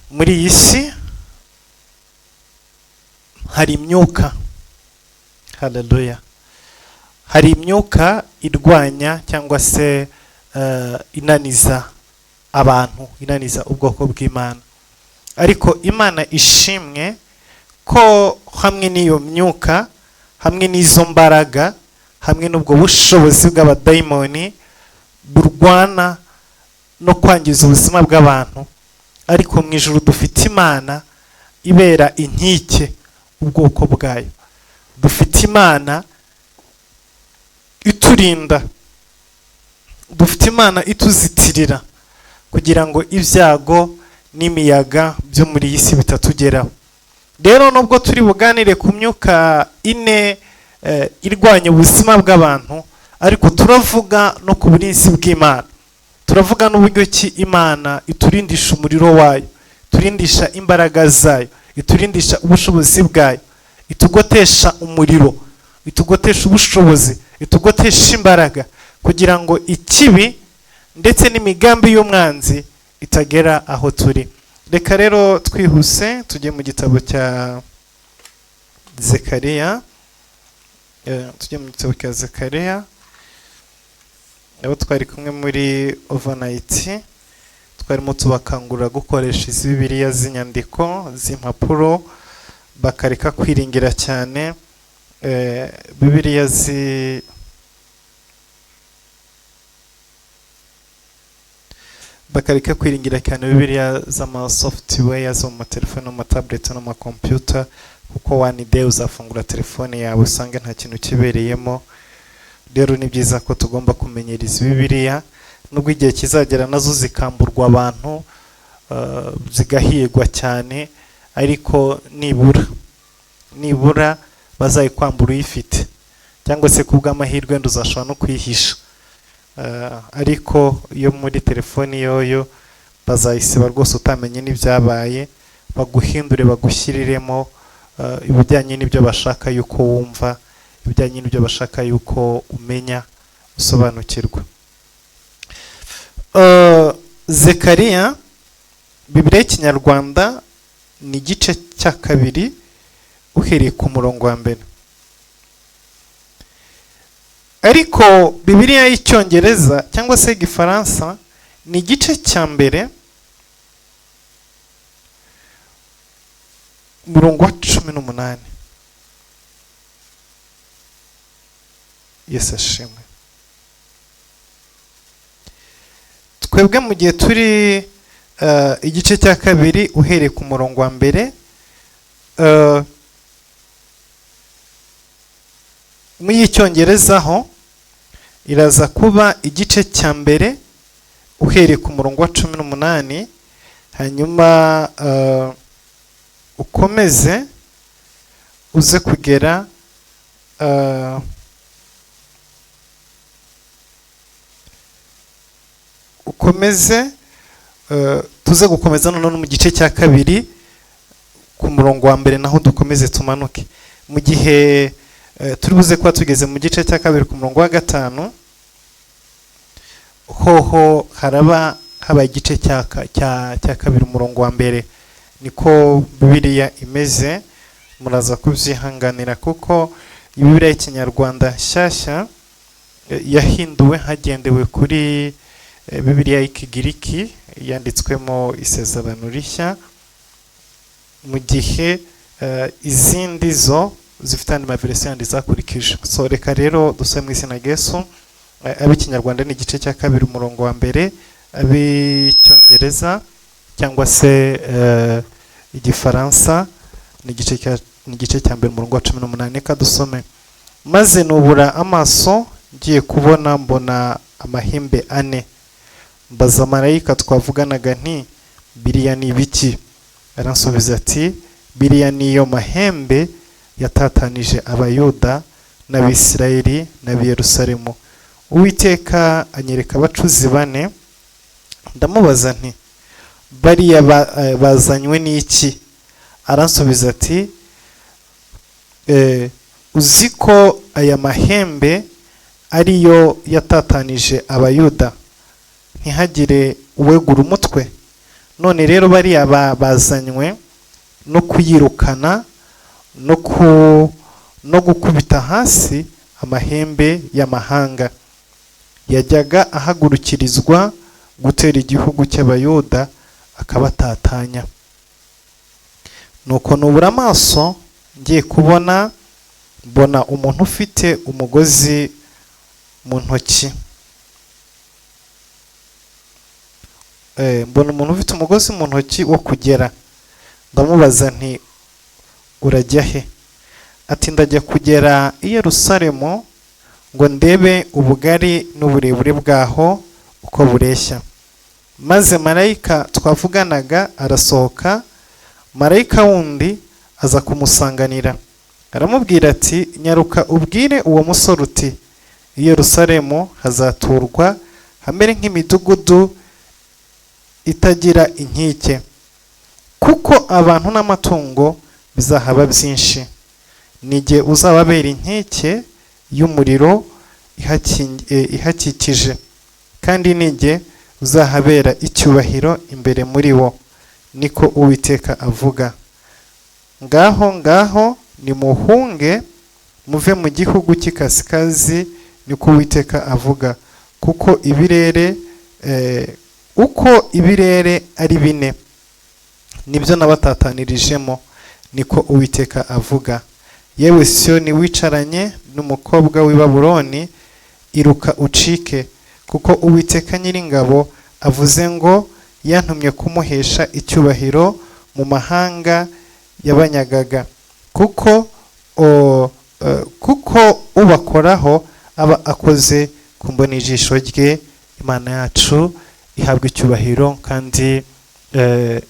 Muri iyi si hari imyuka, haleluya, hari imyuka irwanya cyangwa se inaniza abantu, inaniza ubwoko bw'Imana. Ariko Imana ishimwe ko hamwe n'iyo myuka, hamwe n'izo mbaraga, hamwe n'ubwo bushobozi bw'abadayimoni burwana no kwangiza ubuzima bw'abantu, ariko mu ijuru dufite Imana ibera inkike ubwoko bwayo. Dufite Imana iturinda, dufite Imana ituzitirira kugira ngo ibyago n'imiyaga byo muri iyi si bitatugeraho. Rero nubwo turi buganire ku myuka ine irwanya ubuzima bw'abantu, ariko turavuga no ku burinzi bw'Imana. Turavuga n'uburyo ki Imana iturindisha umuriro wayo, iturindisha imbaraga zayo, iturindisha ubushobozi bwayo, itugotesha umuriro, itugotesha ubushobozi, itugotesha imbaraga, kugira ngo ikibi ndetse n'imigambi y'umwanzi itagera aho turi. Reka rero twihuse tujye mu gitabo cya Zekariya, tujye mu gitabo cya Zekariya, abo twari kumwe muri overnight twarimo tubakangurira gukoresha izi Bibiliya z'inyandiko z'impapuro, bakareka kwiringira cyane Bibiliya bakareka kwiringira cyane Bibiliya z'ama software zo mu matelefone no mu matablet no mu makompiyuta, kuko one day uzafungura telefone yawe usange nta kintu kibereyemo. Rero ni byiza ko tugomba kumenyereza Bibiliya, nubwo igihe kizagera nazo zikamburwa abantu, zigahigwa cyane, ariko nibura bazayikwambura uyifite, cyangwa se kubw'amahirwe wenda uzashobora no kuyihisha. Ariko iyo muri telefoni yoyo bazayisiba rwose utamenye n'ibyabaye, baguhindure bagushyiriremo ibijyanye n'ibyo bashaka yuko wumva, ibijyanye n'ibyo bashaka yuko umenya, usobanukirwa. Zekariya, Bibiliya y'Ikinyarwanda ni igice cya 2 uhereye ku murongo wa 1. Ariko Bibiliya y'Icyongereza cyangwa se Igifaransa ni igice cya 1 umurongo wa 18. Yesu ashimwe. Twebwe mu gihe turi igice cya 2 uhereye ku murongo wa 1, mu y'Icyongereza ho iraza kuba igice cya 1 uhereye ku murongo wa 18, hanyuma ukomeze uze kugera ukomeze tuze gukomeza noneho mu gice cya 2 ku murongo wa 1, naho dukomeze tumanuke. Mu gihe turi buze kuba tugeze mu gice cya 2 ku murongo wa 5, hoho haraba habaye igice cya 2 umurongo wa 1. Niko Bibiliya imeze, muraza kubyihanganira kuko Bibiliya y'Ikinyarwanda nshyashya yahinduwe hagendewe kuri Bibiliya y'Ikigiriki yanditswemo Isezerano Rishya, mu gihe izindi zo zifite andi maverisiyo yandi zakurikije. So reka rero dusome mu izina rya Yesu. Ab'Ikinyarwanda ni igice cya 2 umurongo wa 1, ab'Icyongereza cyangwa se Igifaransa ni igice cya 1 umurongo wa 18. Reka dusome. Maze nubura amaso ngiye kubona mbona amahembe 4, mbaza marayika twavuganaga nti biriya ni ibiki? Aransubiza ati biriya niyo mahembe yatatanije Abayuda n'Abisirayeli n'Abiyerusalemu. Uwiteka anyereka abacuzi 4, ndamubaza nti bariya bazanywe n'iki? Aransubiza ati uzi ko aya mahembe ariyo yatatanije Abayuda, ntihagire uwegura umutwe. None rero bariya bazanywe no kuyirukana no gukubita hasi amahembe y'amahanga yajyaga ahagurukirizwa gutera igihugu cy'Abayuda akabatatanya. Nuko nubura amaso ngiye kubona, mbona umuntu ufite umugozi mu ntoki. Mbona umuntu ufite umugozi mu ntoki wo kugera. Ndamubaza nti urajya he? Ati ndajya kugera i Yerusalemu ngo ndebe ubugari n'uburebure bwaho uko bureshya. Maze marayika twavuganaga arasohoka, marayika wundi aza kumusanganira, aramubwira ati nyaruka ubwire uwo musore uti i Yerusalemu hazaturwa hamere nk'imidugudu itagira inkike, kuko abantu n'amatungo bizahaba byinshi. Nijye uzababera inkike y'umuriro ihakikije, kandi nijye uzahabera icyubahiro imbere muri bo, niko Uwiteka avuga. Ngaho ngaho nimuhunge muve mu gihugu cy'ikasikazi, niko Uwiteka avuga, kuko ibirere uko ibirere ari bine nibyo nabatatanirijemo, niko Uwiteka avuga. Yewe Siyoni wicaranye n'umukobwa w'i Babuloni, iruka ucike, kuko Uwiteka Nyiringabo avuze ngo yantumye kumuhesha icyubahiro mu mahanga yabanyagaga, kuko ubakoraho aba akoze ku mboni ijisho rye. Imana yacu ihabwa icyubahiro kandi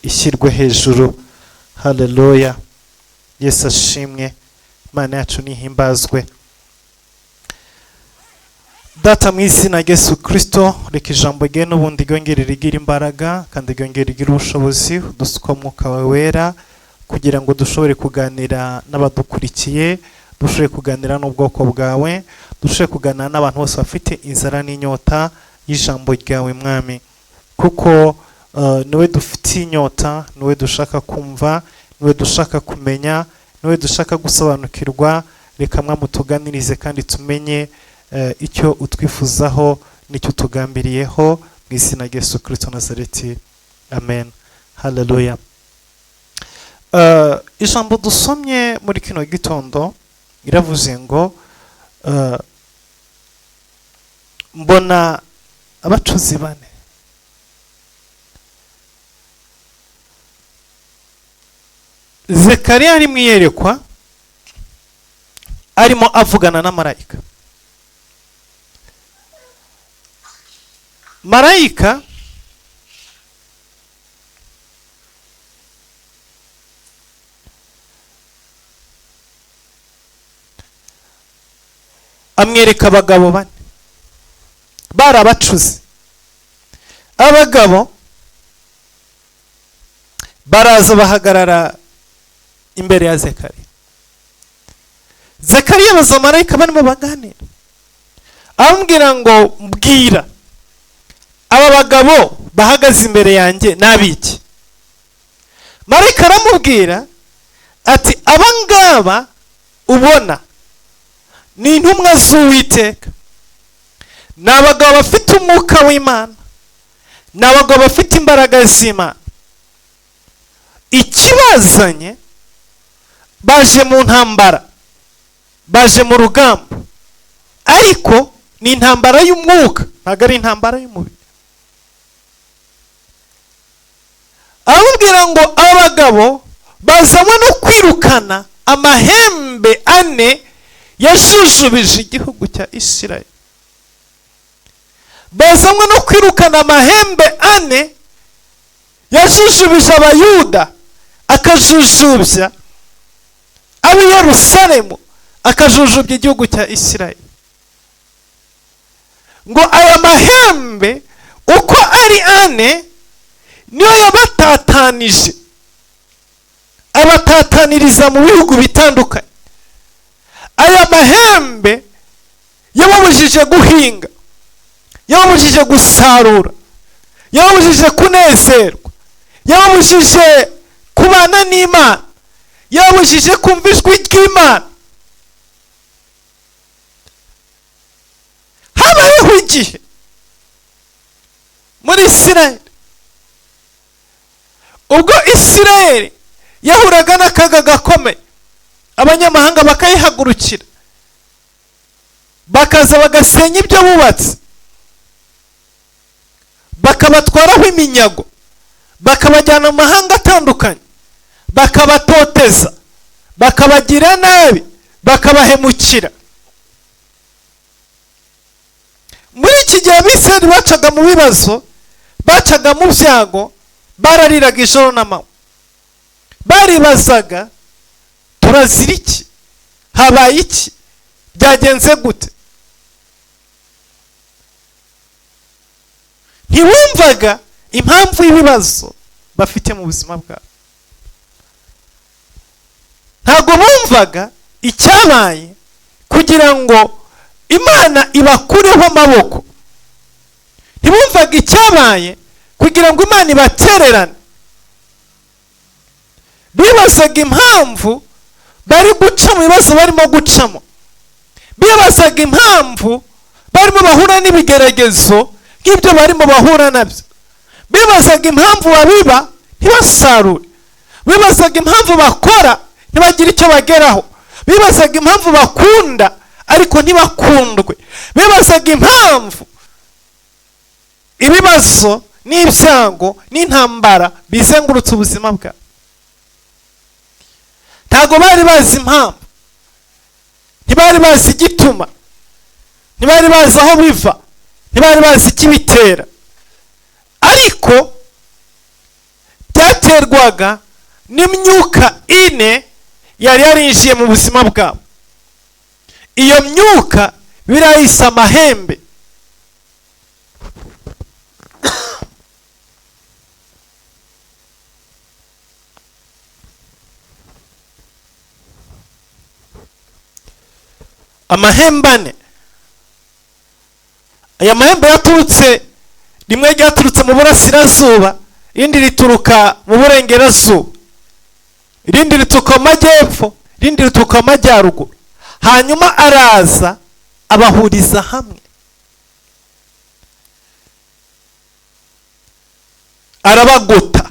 ishyirwe hejuru. Haleluya, Yesu ashimwe, Imana yacu nihimbazwe. Data mu izina rya Yesu Kristo, reka ijambo rye n'ubundi ryongere rigira imbaraga kandi ryongere rigira ubushobozi, udusuka umwuka wawe wera kugira ngo dushobore kuganira n'abadukurikiye, dushobore kuganira n'ubwoko bwawe, dushobore kuganira n'abantu bose bafite inzara n'inyota y'ijambo ryawe Mwami, kuko niwe dufitiye inyota, niwe dushaka kumva, niwe dushaka kumenya, niwe dushaka gusobanukirwa. Reka Mwami utuganirize kandi tumenye icyo utwifuzaho n'icyo utugambiriyeho, mu izina rya Yesu Kristo Nazareti, amen. Haleluya. Ijambo dusomye muri kino gitondo iravuze ngo mbona abacuzi bane. Zekariya ari mu iyerekwa arimo avugana na marayika. Marayika amwereka abagabo bane barabacuze. Abagabo baraza bahagarara imbere ya Zekariya. Zekariya abaza marayika barimo baganira, amubwira ngo mbwira aba bagabo bahagaze imbere yanjye n'abiki. Marayika aramubwira ati aba ngaba ubona ni intumwa z'Uwiteka, ni abagabo bafite umwuka w'Imana, ni abagabo bafite imbaraga z'Imana. Ikibazanye, baje mu ntambara, baje mu rugamba, ariko ni intambara y'umwuka, ntabwo ari intambara y'umubiri. Aramubwira ngo abagabo bazanywe no kwirukana amahembe ane yajujubije igihugu cya Isirayeli. Bazanywe no kwirukana amahembe ane yajujubije Abayuda, akajujubya ab'i Yerusalemu, akajujubya igihugu cya Isirayeli. Ngo aya mahembe uko ari ane niyo yabatatanije, abatataniriza mu bihugu bitandukanye. Aya mahembe yababujije guhinga, yababujije gusarura, yababujije kunezerwa, Yababujije kubana n'Imana, yababujije kumva ijwi ry'Imana. Habayeho igihe muri Isirayeli ubwo Isirayeli yahuraga n'akaga gakomeye, abanyamahanga bakayihagurukira, bakaza bagasenya ibyo bubatse, bakabatwaraho iminyago, bakabajyana mu mahanga atandukanye, bakabatoteza, bakabagira nabi, bakabahemukira. Muri iki gihe Abisirayeli bacaga mu bibazo, bacaga mu byago, barariraga ijoro n'amanywa, baribazaga turazira iki, habaye iki, byagenze gute? Ntibumvaga impamvu y'ibibazo bafite mu buzima bwabo, ntabwo bumvaga icyabaye kugira ngo Imana ibakureho amaboko, ntibumvaga icyabaye kugira ngo Imana ibatererane. Bibazaga impamvu bari guca mu bibazo barimo gucamo, bibazaga impamvu barimo bahura n'ibigeragezo nk'ibyo barimo bahura nabyo, bibazaga impamvu babiba ntibasarure, bibazaga impamvu bakora ntibagire icyo bageraho, bibazaga impamvu bakunda ariko ntibakundwe, bibazaga impamvu ibibazo n'ibyago n'intambara bizengurutse ubuzima bwabo. Ntabwo bari bazi impamvu, ntibari bazi igituma, ntibari bazi aho biva, ntibari bazi ikibitera, ariko byaterwaga n'imyuka ine yari yarinjiye mu buzima bwabo. Iyo myuka birayise amahembe. Amahembe ane. Aya mahembe yaturutse, rimwe ryaturutse mu burasirazuba, irindi rituruka mu burengerazuba, irindi rituruka mu majyepfo, irindi rituruka mu majyaruguru. Hanyuma araza abahuriza hamwe, arabagota.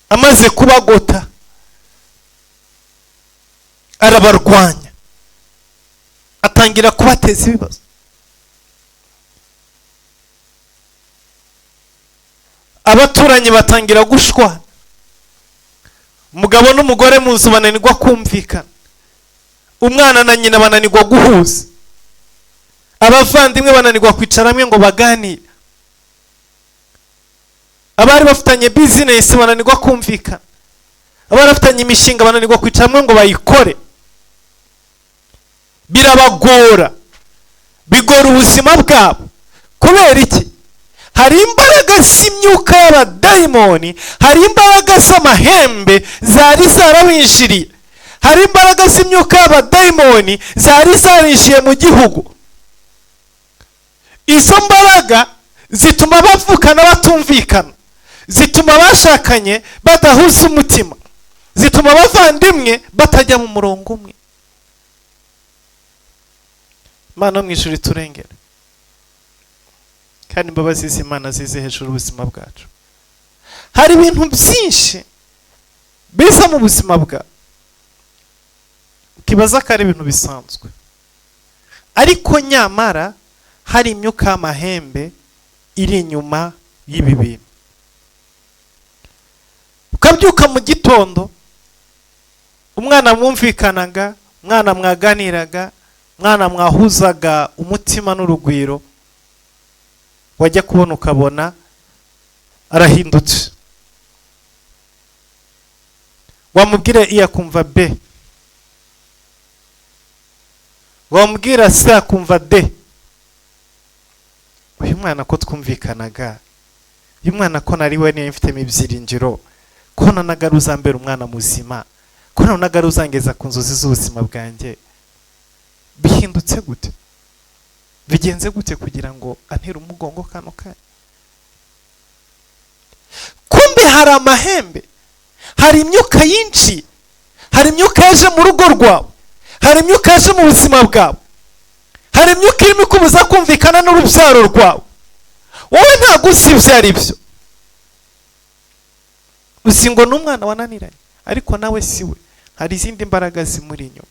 Amaze kubagota arabarwanya, atangira kubateza ibibazo. Abaturanyi batangira gushwana, umugabo n'umugore mu nzu bananirwa kumvikana, umwana na nyina bananirwa guhuza, abavandimwe bananirwa kwicara hamwe ngo baganire, abari bafitanye business bananirwa kumvikana, abari bafitanye imishinga bananirwa kwicara hamwe ngo bayikore. Birabagora, bigora ubuzima bwabo. Kubera iki? Hari imbaraga z'imyuka y'abadayimoni, hari imbaraga z'amahembe zari zarabinjiriye, hari imbaraga z'imyuka y'abadayimoni zari zarinjiye mu gihugu. Izo mbaraga zituma bavukana batumvikana, zituma bashakanye badahuza umutima, zituma abavandimwe batajya mu murongo umwe. Imana mu ijuru iturengere, kandi imbabazi z'Imana zize hejuru ubuzima bwacu. Hari ibintu byinshi biza mu buzima bwawe ukibaza ko ari ibintu bisanzwe, ariko nyamara hari imyuka y'amahembe iri inyuma y'ibi bintu. Ukabyuka mu gitondo, umwana mwumvikanaga, umwana mwaganiraga, umwana mwahuzaga umutima n'urugwiro, wajya kubona ukabona arahindutse. Wamubwira I akumva B, wamubwira C akumva D. Uyu mwana ko twumvikanaga, uyu mwana ko nari we niyo mfitemo ibyiringiro, ko nanaga uzambera umwana muzima, ko nanaga uzangeza ku nzozi z'ubuzima bwanjye, bihindutse gute? Bigenze gute kugira ngo antere umugongo kano kanya? Hari amahembe, hari imyuka yinshi, hari imyuka yaje mu rugo rwawe, hari imyuka yaje mu buzima bwawe, hari imyuka irimo ikubuza kumvikana n'urubyaro rwawe. Wowe ntabwo uzi ibyo ari byo, uzi ngo ni umwana wananiranye, ariko nawe si we, hari izindi mbaraga zimuri inyuma.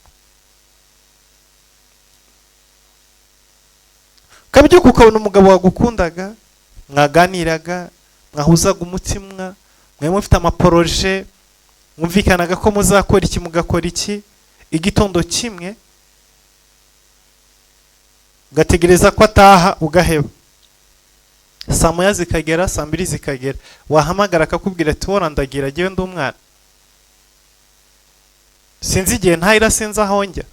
Ukabyuka ukabona umugabo wagukundaga, mwaganiraga, mwahuzaga umutima, mwari mufite amaporoje, mwumvikanaga ko muzakora iki mugakora iki, igitondo kimwe ugategereza ko ataha ugaheba, saa moya zikagera, saa mbiri zikagera, wahamagara akakubwira ati worandagira jyewe ndi umwana, sinzi igihe ntahira, sinzi aho njya.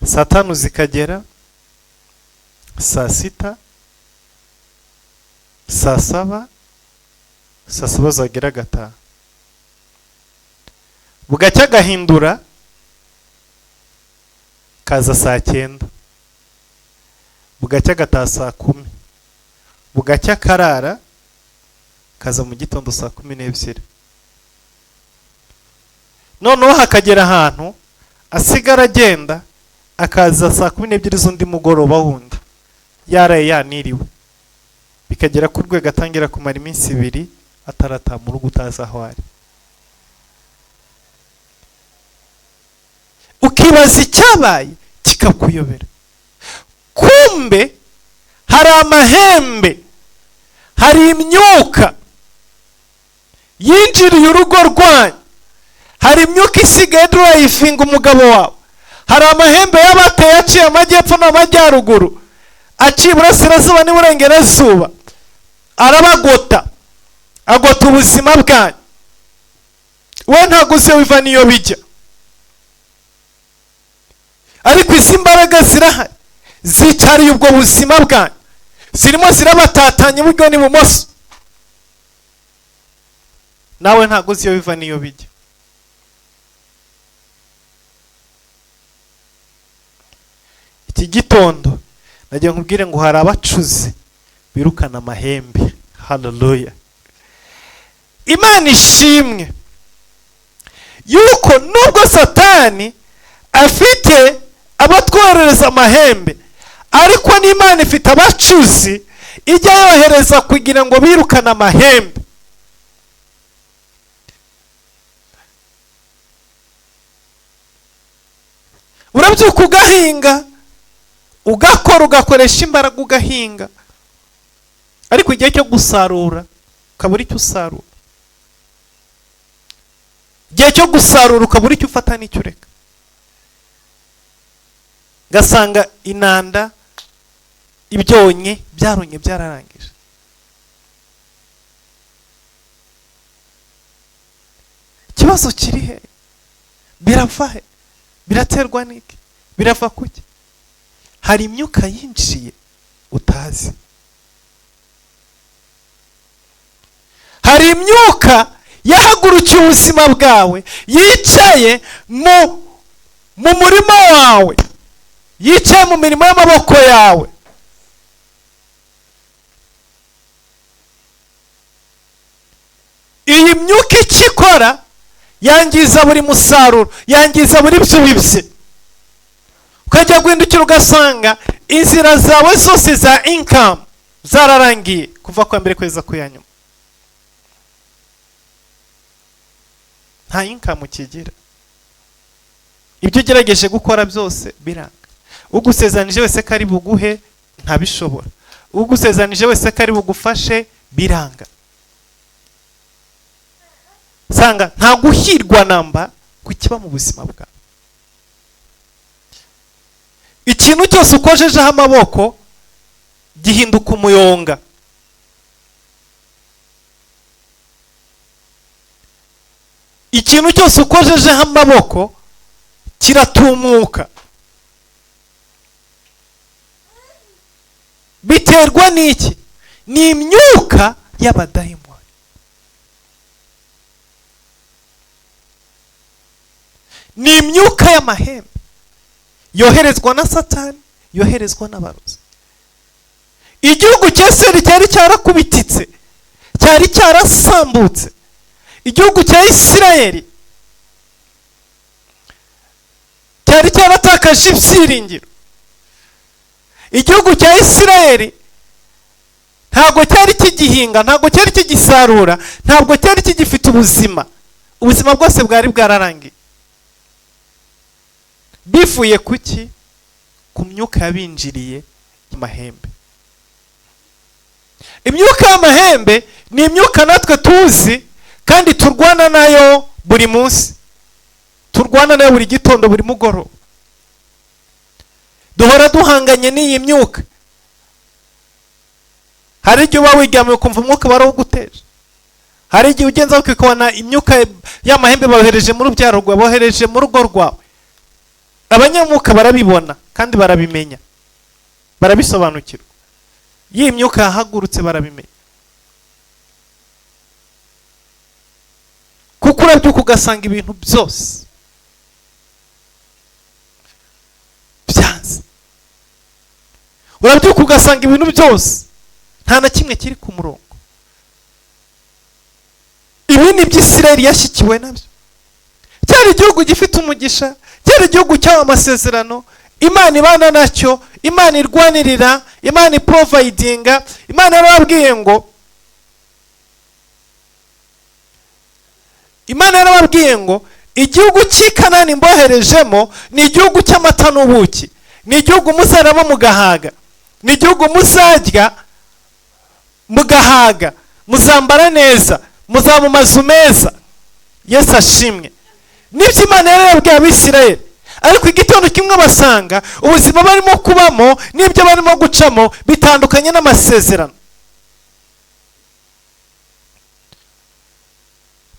Saa tanu zikagera, saa sita, saa saba, saa saba zagera agataha, bugacya agahindura kaza saa cyenda, bugacya agataha saa kumi, bugacya akarara kaza mu gitondo saa 12. Noneho hakagera ahantu asigara agenda akaza saa 12 z'undi mugoroba wundi yaraye yaniriwe, bikagera ku rwego atangira kumara iminsi 2 atarataha mu rugo, utazi aho ari. Ukibaza icyabaye kikakuyobera. Kumbe hari amahembe, hari imyuka yinjiriye urugo rwanyu, hari imyuka isigaye durayifinga umugabo wawe, hari amahembe y'abateye aciye amajyepfo n'amajyaruguru, aciye iburasirazuba n'iburengerazuba, arabagota, agota ubuzima bwanyu. We ntabwo uzi biva n'iyo bijya, ariko izi mbaraga zirahari, zicariye ubwo buzima bwanyu, zirimo zirabatatanya iburyo n'ibumoso. Nawe ntabwo uzi iyo biva n'iyo bijya. Iki gitondo nagiye nkubwire ngo hari abacuzi birukana amahembe. Haleluya! Imana ishimwe yuko nubwo Satani afite abatwoherereza amahembe, ariko n'Imana ifite abacuzi ijya yohereza kugira ngo birukane amahembe. Urabyuka ugahinga, ugakora, ugakoresha imbaraga ugahinga, ariko igihe cyo gusarura ukabura icyo usarura, igihe cyo gusarura ukabura icyo ufata n'icyo ureka. Gasanga inanda ibyonye byaronye byararangije. Ikibazo kiri he? Birava he? Biraterwa n'iki? Birava kuki? Hari imyuka yinjiye utazi, hari imyuka yahagurukiye ubuzima bwawe, yicaye mu murima wawe, yicaye mu mirimo y'amaboko yawe. Iyi myuka ikikora yangiza buri musaruro, yangiza buri byubibye. Ukajya guhindukira ugasanga inzira zawe zose za income zararangiye kuva kwa mbere kweza ku ya nyuma, nta income ukigira. Ibyo ugerageje gukora byose biranga. Ugusezanije wese ko ari buguhe ntabishobora, ugusezanije wese ko ari bugufashe biranga. Sanga nta guhirwa namba kukiba mu buzima bwawe. Ikintu cyose ukojejeho amaboko gihinduka umuyonga. Ikintu cyose ukojejeho amaboko kiratumuka. Biterwa n'iki? Ni imyuka y'abadayimoni. Ni imyuka y'amahembe yoherezwa na Satani, yoherezwa n'abarozi. Igihugu cya Isirayeli cyari cyarakubititse, cyari cyarasambutse, Igihugu cya Isirayeli cyari cyaratakaje ibyiringiro. Igihugu cya Isirayeli ntabwo cyari kigihinga, ntabwo cyari kigisarura, ntabwo cyari kigifite ubuzima. Ubuzima bwose bwari bwararangiye. Bivuye kuki? Ku myuka yabinjiriye y'amahembe. Imyuka y'amahembe ni imyuka natwe tuzi kandi turwana nayo buri munsi, turwana nayo buri gitondo, buri mugoroba. Duhora duhanganye n'iyi myuka. Hari igihe uba wiryamiye ukumva umwuka barawuguteje. Hari igihe ugenza ukikubona imyuka y'amahembe bohereje mu rubyaro rwawe, bohereje mu rugo rwawe. Abanyamwuka barabibona kandi barabimenya, barabisobanukirwa. Iyi myuka yahagurutse barabimenya. Kuko urabyuka ugasanga ibintu byose byanze. Urabyuka ugasanga ibintu byose nta na kimwe kiri ku murongo. Ibi ni byo Isirayeli yashyikiwe nabyo. Cyari igihugu gifite umugisha, cyari igihugu cyawe amasezerano, Imana ibana nacyo, Imana irwanirira, Imana iprovidinga. Imana yarababwiye ngo, Imana yarababwiye ngo igihugu cy'i Kanani mboherejemo ni igihugu cy'amata n'ubuki, ni igihugu muzaramo mugahaga, ni igihugu muzarya mugahaga, muzambara neza, muzaba mu mazu meza. Yesu ashimwe. Nibyo Imana yarababwiye Abisirayeli. Ariko igitondo kimwe basanga ubuzima barimo kubamo n'ibyo barimo gucamo bitandukanye n'amasezerano,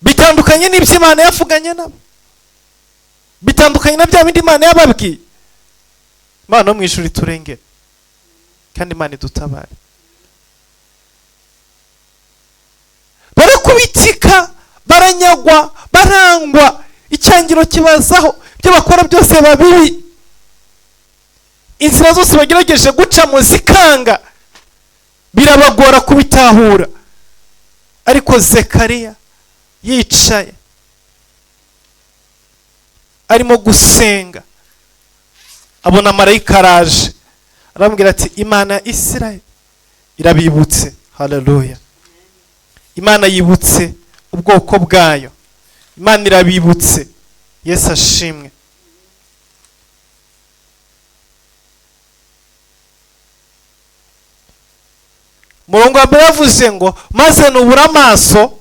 bitandukanye n'ibyo Imana yavuganye nabo, bitandukanye na bya bindi Imana yababwiye. Imana yo mu ijuru iturengere kandi Imana idutabare. Barakubitika, baranyagwa, barangwa, icyangiro kibazaho, ibyo bakora byose babibi, inzira zose bagerageje gucamo zikanga, birabagora kubitahura. Ariko Zekariya yicaye arimo gusenga, abona marayika araje, arambwira ati Imana ya Isirayeli irabibutse. Haleluya. Imana yibutse ubwoko bwayo, Imana irabibutse. Yesu ashimwe. Murongo wa mbere yavuze ngo maze nubura amaso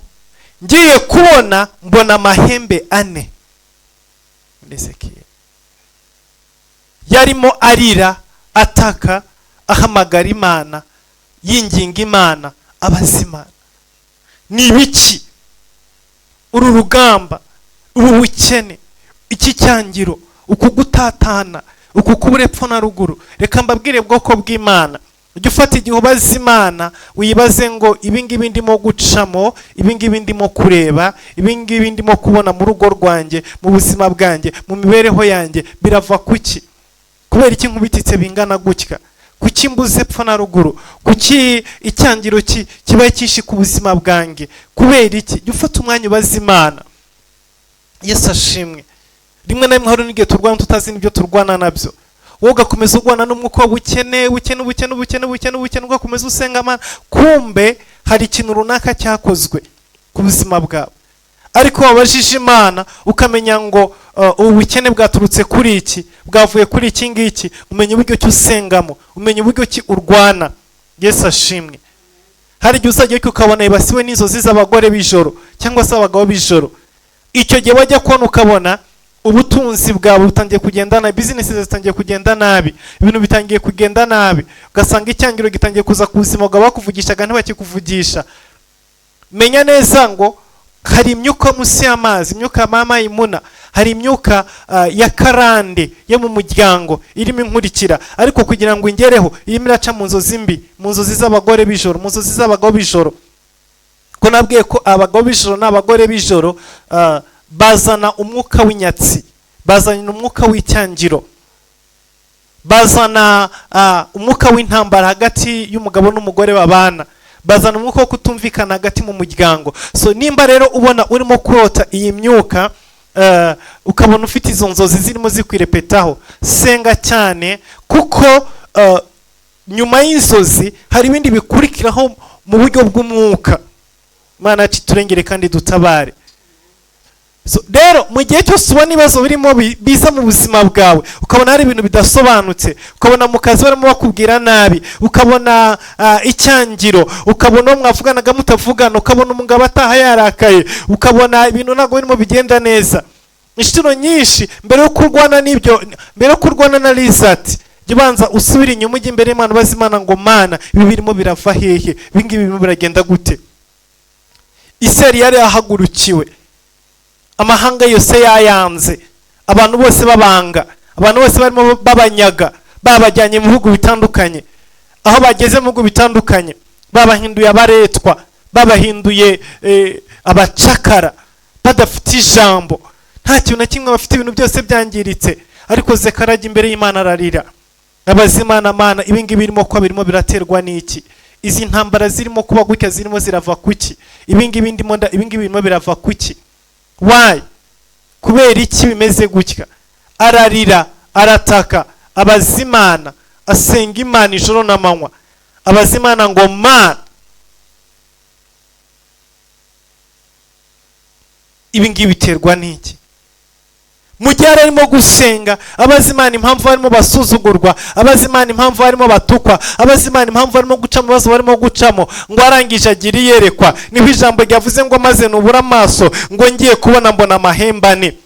ngiye kubona mbona amahembe ane. Ezekiel yarimo arira, ataka, ahamagara Imana, yinginga Imana, abaza Imana, ni ibiki uru rugamba, ubu bukene, iki cyangiro, uku gutatana, uku kubura epfo na ruguru? Reka mbabwire bwoko bw'Imana, ujye ufata igihe ubaza Imana, wibaze ngo ibi ngibi ndimo gucamo, ibi ngibi ndimo kureba, ibi ngibi ndimo kubona mu rugo rwanjye, mu buzima bwanjye, mu mibereho yanjye, birava kuki? Kubera iki nkubititse bingana gutya? Kuki mbuze epfo na ruguru? Kuki icyangiro kibaye cyinshi ku buzima bwanjye? Kubera iki? Jya ufata umwanya ubaza Imana. Yesu ashimwe. Rimwe na rimwe hari n'igihe turwana tutazi n'ibyo turwana nabyo. Wowe ugakomeza urwana n'umwuka w'ubukene, ubukene, ubukene, ubukene, ubukene, ubukene, ugakomeza usenga Imana, kumbe hari ikintu runaka cyakozwe ku buzima bwawe. Ariko wabajije Imana ukamenya ngo ubu bukene bwaturutse kuri iki, bwavuye kuri iki ngiki, umenya uburyo ki usengamo, umenya uburyo ki urwana. Yesu ashimwe. Hari igihe uzajya ukabona ibasiwe n'inzozi z'abagore b'ijoro cyangwa se abagabo b'ijoro. Icyo gihe wajya kubona ukabona ubutunzi bwawe butangiye kugenda nabi, business zitangiye kugenda nabi, ibintu bitangiye kugenda nabi, ugasanga icyangiro gitangiye kuza ku buzima bwawe, bakuvugishaga ntibakikuvugisha. Menya neza ngo hari imyuka munsi y'amazi, imyuka ya mama imuna, hari imyuka ya karande yo mu muryango irimo inkurikira, ariko kugira ngo ingereho irimo iraca mu nzozi mbi, mu nzozi z'abagore b'ijoro, mu nzozi z'abagabo b'ijoro. Ko nabwiye ko abagabo b'ijoro n'abagore b'ijoro bazana umwuka w'inyatsi, bazana umwuka w'icyangiro, bazana umwuka w'intambara hagati y'umugabo n'umugore babana, Bazana umwuka wo kutumvikana hagati mu muryango. So nimba rero ubona urimo kurota iyi myuka, ukabona ufite izo nzozi zirimo zikwirepetaho, senga cyane, kuko nyuma y'inzozi hari ibindi bikurikiraho mu buryo bw'umwuka. Imana yacu iturengere kandi dutabare. So, rero mu gihe cyose ubona ibibazo birimo biza mu buzima bwawe, ukabona hari ibintu bidasobanutse, ukabona mu kazi barimo bakubwira nabi, ukabona icyangiro, ukabona uwo mwavuganaga mutavugana, ukabona umugabo ataha yarakaye, ukabona ibintu ntabwo birimo bigenda neza, inshuro nyinshi mbere yo kurwana n'ibyo, mbere yo kurwana na result, jya ubanza usubire inyuma, ujye imbere y'Imana, ubaze Imana ngo: "Mana, ibi birimo birava hehe? Ibi ngibi birimo biragenda gute?" Isirayeli yari yahagurukiwe, amahanga yose yayanze, abantu bose babanga, abantu bose barimo babanyaga, babajyanye mu bihugu bitandukanye. Aho bageze mu bihugu bitandukanye, babahinduye abaretwa, babahinduye abacakara, badafite ijambo, nta kintu na kimwe bafite, ibintu byose byangiritse. Ariko Zekariya ajya imbere y'Imana, ararira, abaza Imana: "Mana, ibi ngibi birimo kuba birimo biraterwa n'iki? Izi ntambara zirimo kuba gutya zirimo zirava kuki? Ibi ngibi ndimo ibi ngibi birimo birava kuki? Why? Kubera iki bimeze gutya?" Ararira, arataka, abaza Imana, asenga Imana ijoro n'amanywa, abaza Imana ngo: "Mana, ibi ngibi biterwa n'iki?" Mu gihe yari arimo gusenga, abaza Imana impamvu barimo basuzugurwa, abaza Imana impamvu barimo batukwa, abaza Imana impamvu barimo guca mu bibazo barimo gucamo, ngo arangije agira iyerekwa. Niho ijambo ryavuze ngo: "Maze nubura amaso, ngo ngiye kubona mbona amahembe ane,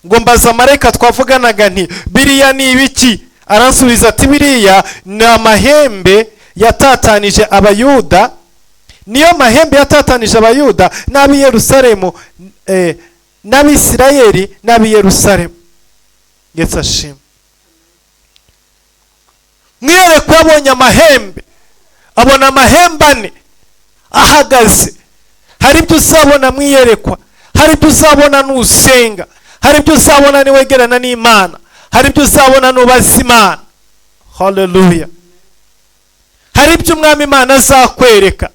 ngo mbaza marayika twavuganaga nti: 'Biriya ni ibiki?' Aransubiza ati: 'Biriya ni amahembe yatatanije Abayuda, niyo mahembe yatatanije Abayuda n'ab'i Yerusalemu, n'Abisirayeli n'ab'i Yerusalemu.'" Ndetse ashima mwiyerekwa, abonye amahembe, abona amahembe ane ahagaze. Hari ibyo uzabona mwiyerekwa, hari ibyo uzabona nusenga, hari ibyo uzabona niwegerana n'Imana, hari ibyo uzabona nubaza Imana. Haleluya! Hari ibyo Umwami Imana azakwereka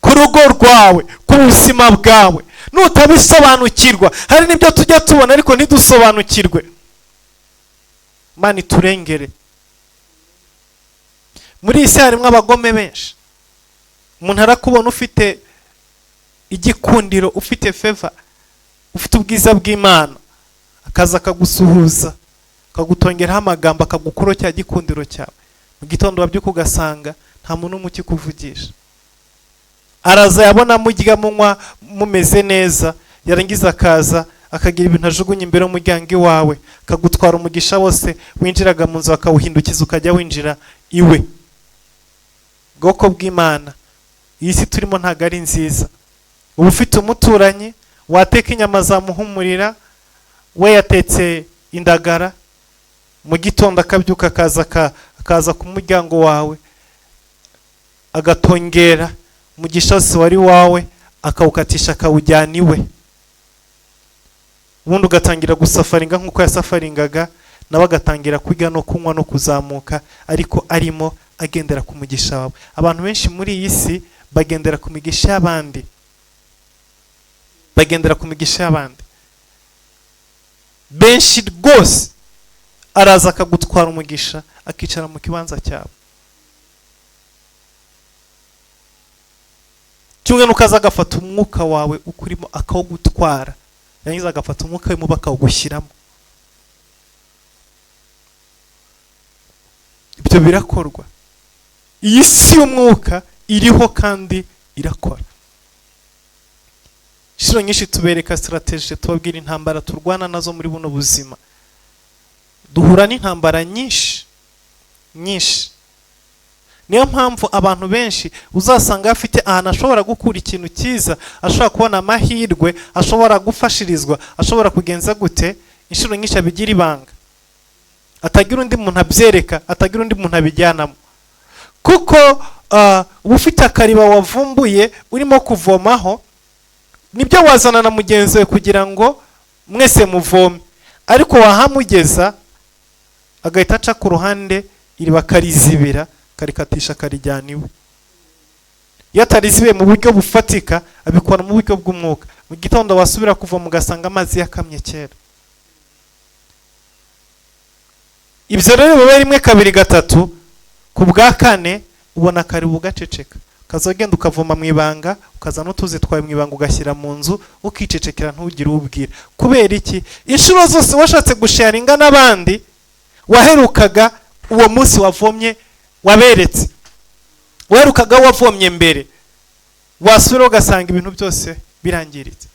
ku rugo rwawe, ku buzima bwawe, nutabisobanukirwa. Hari n'ibyo tujya tubona ariko ntidusobanukirwe. Imana iturengere. Muri iyi si harimo abagome benshi. Umuntu arakubona ufite igikundiro, ufite favor, ufite ubwiza bw'Imana, akaza akagusuhuza, akagutongeraho amagambo, akagukuraho cya gikundiro cyawe. Mu gitondo wabyuka ugasanga nta muntu n'umwe ukikuvugisha. Araza, yabona murya, munywa, mumeze neza, yarangiza akaza akagira ibintu ajugunya imbere y'umuryango iwawe, akagutwara umugisha wose winjiraga mu nzu, akawuhindukiza ukajya winjira iwe. Bwoko bw'Imana, iyi si turimo ntabwo ari nziza. Uba ufite umuturanyi, wateka inyama zamuhumurira, we yatetse indagara. Mu gitondo akabyuka, akaza ku muryango wawe, agatongera umugisha wose wari wawe, akawukatisha, akawujyana iwe. Ubundi ugatangira gusafaringa nk'uko yasafaringaga, nawe agatangira kurya no kunywa no kuzamuka, ariko arimo agendera ku mugisha wawe. Abantu benshi muri iyi si bagendera ku migisha y'abandi, bagendera ku migisha y'abandi benshi rwose. Araza akagutwara umugisha, akicara mu kibanza cyawe. Kimwe nuko aza agafata umwuka wawe ukurimo akawugutwara, yarangiza agafata umwuka we mubi akawugushyiramo. Ibyo birakorwa. Iyi si y'umwuka iriho kandi irakora. Inshuro nyinshi tubereka strategy, tubabwira intambara turwana nazo muri buno buzima. Duhura n'intambara nyinshi nyinshi. Niyo mpamvu abantu benshi uzasanga bafite ahantu ashobora gukura ikintu cyiza, ashobora kubona amahirwe, ashobora gufashirizwa, ashobora kugenza gute, inshuro nyinshi abigira ibanga, atagira undi muntu abyereka, atagira undi muntu abijyanamo. Kuko uba ufite akariba wavumbuye urimo kuvomaho, nibyo wazana na mugenzi we kugira ngo mwese muvome, ariko wahamugeza agahita aca ku ruhande, iriba akarizibira, akarikatisha, akarijyana iwe. Iyo atarizibiye mu buryo bufatika, abikora mu buryo bw'umwuka. Mu gitondo wasubira kuvoma ugasanga amazi yakamye kera. Ibyo rero biba rimwe, kabiri, gatatu, ku bwa kane ubona kari bugaceceka. Ukazagenda ukavoma mu ibanga, ukazana utuzi twawe mu ibanga, ugashyira mu nzu, ukicecekera, ntugire ubwira. Kubera iki? Inshuro zose washatse gusharinga n'abandi, waherukaga uwo munsi wavomye waberetse, waherukaga wavomye mbere, wasubira ugasanga ibintu byose birangiritse.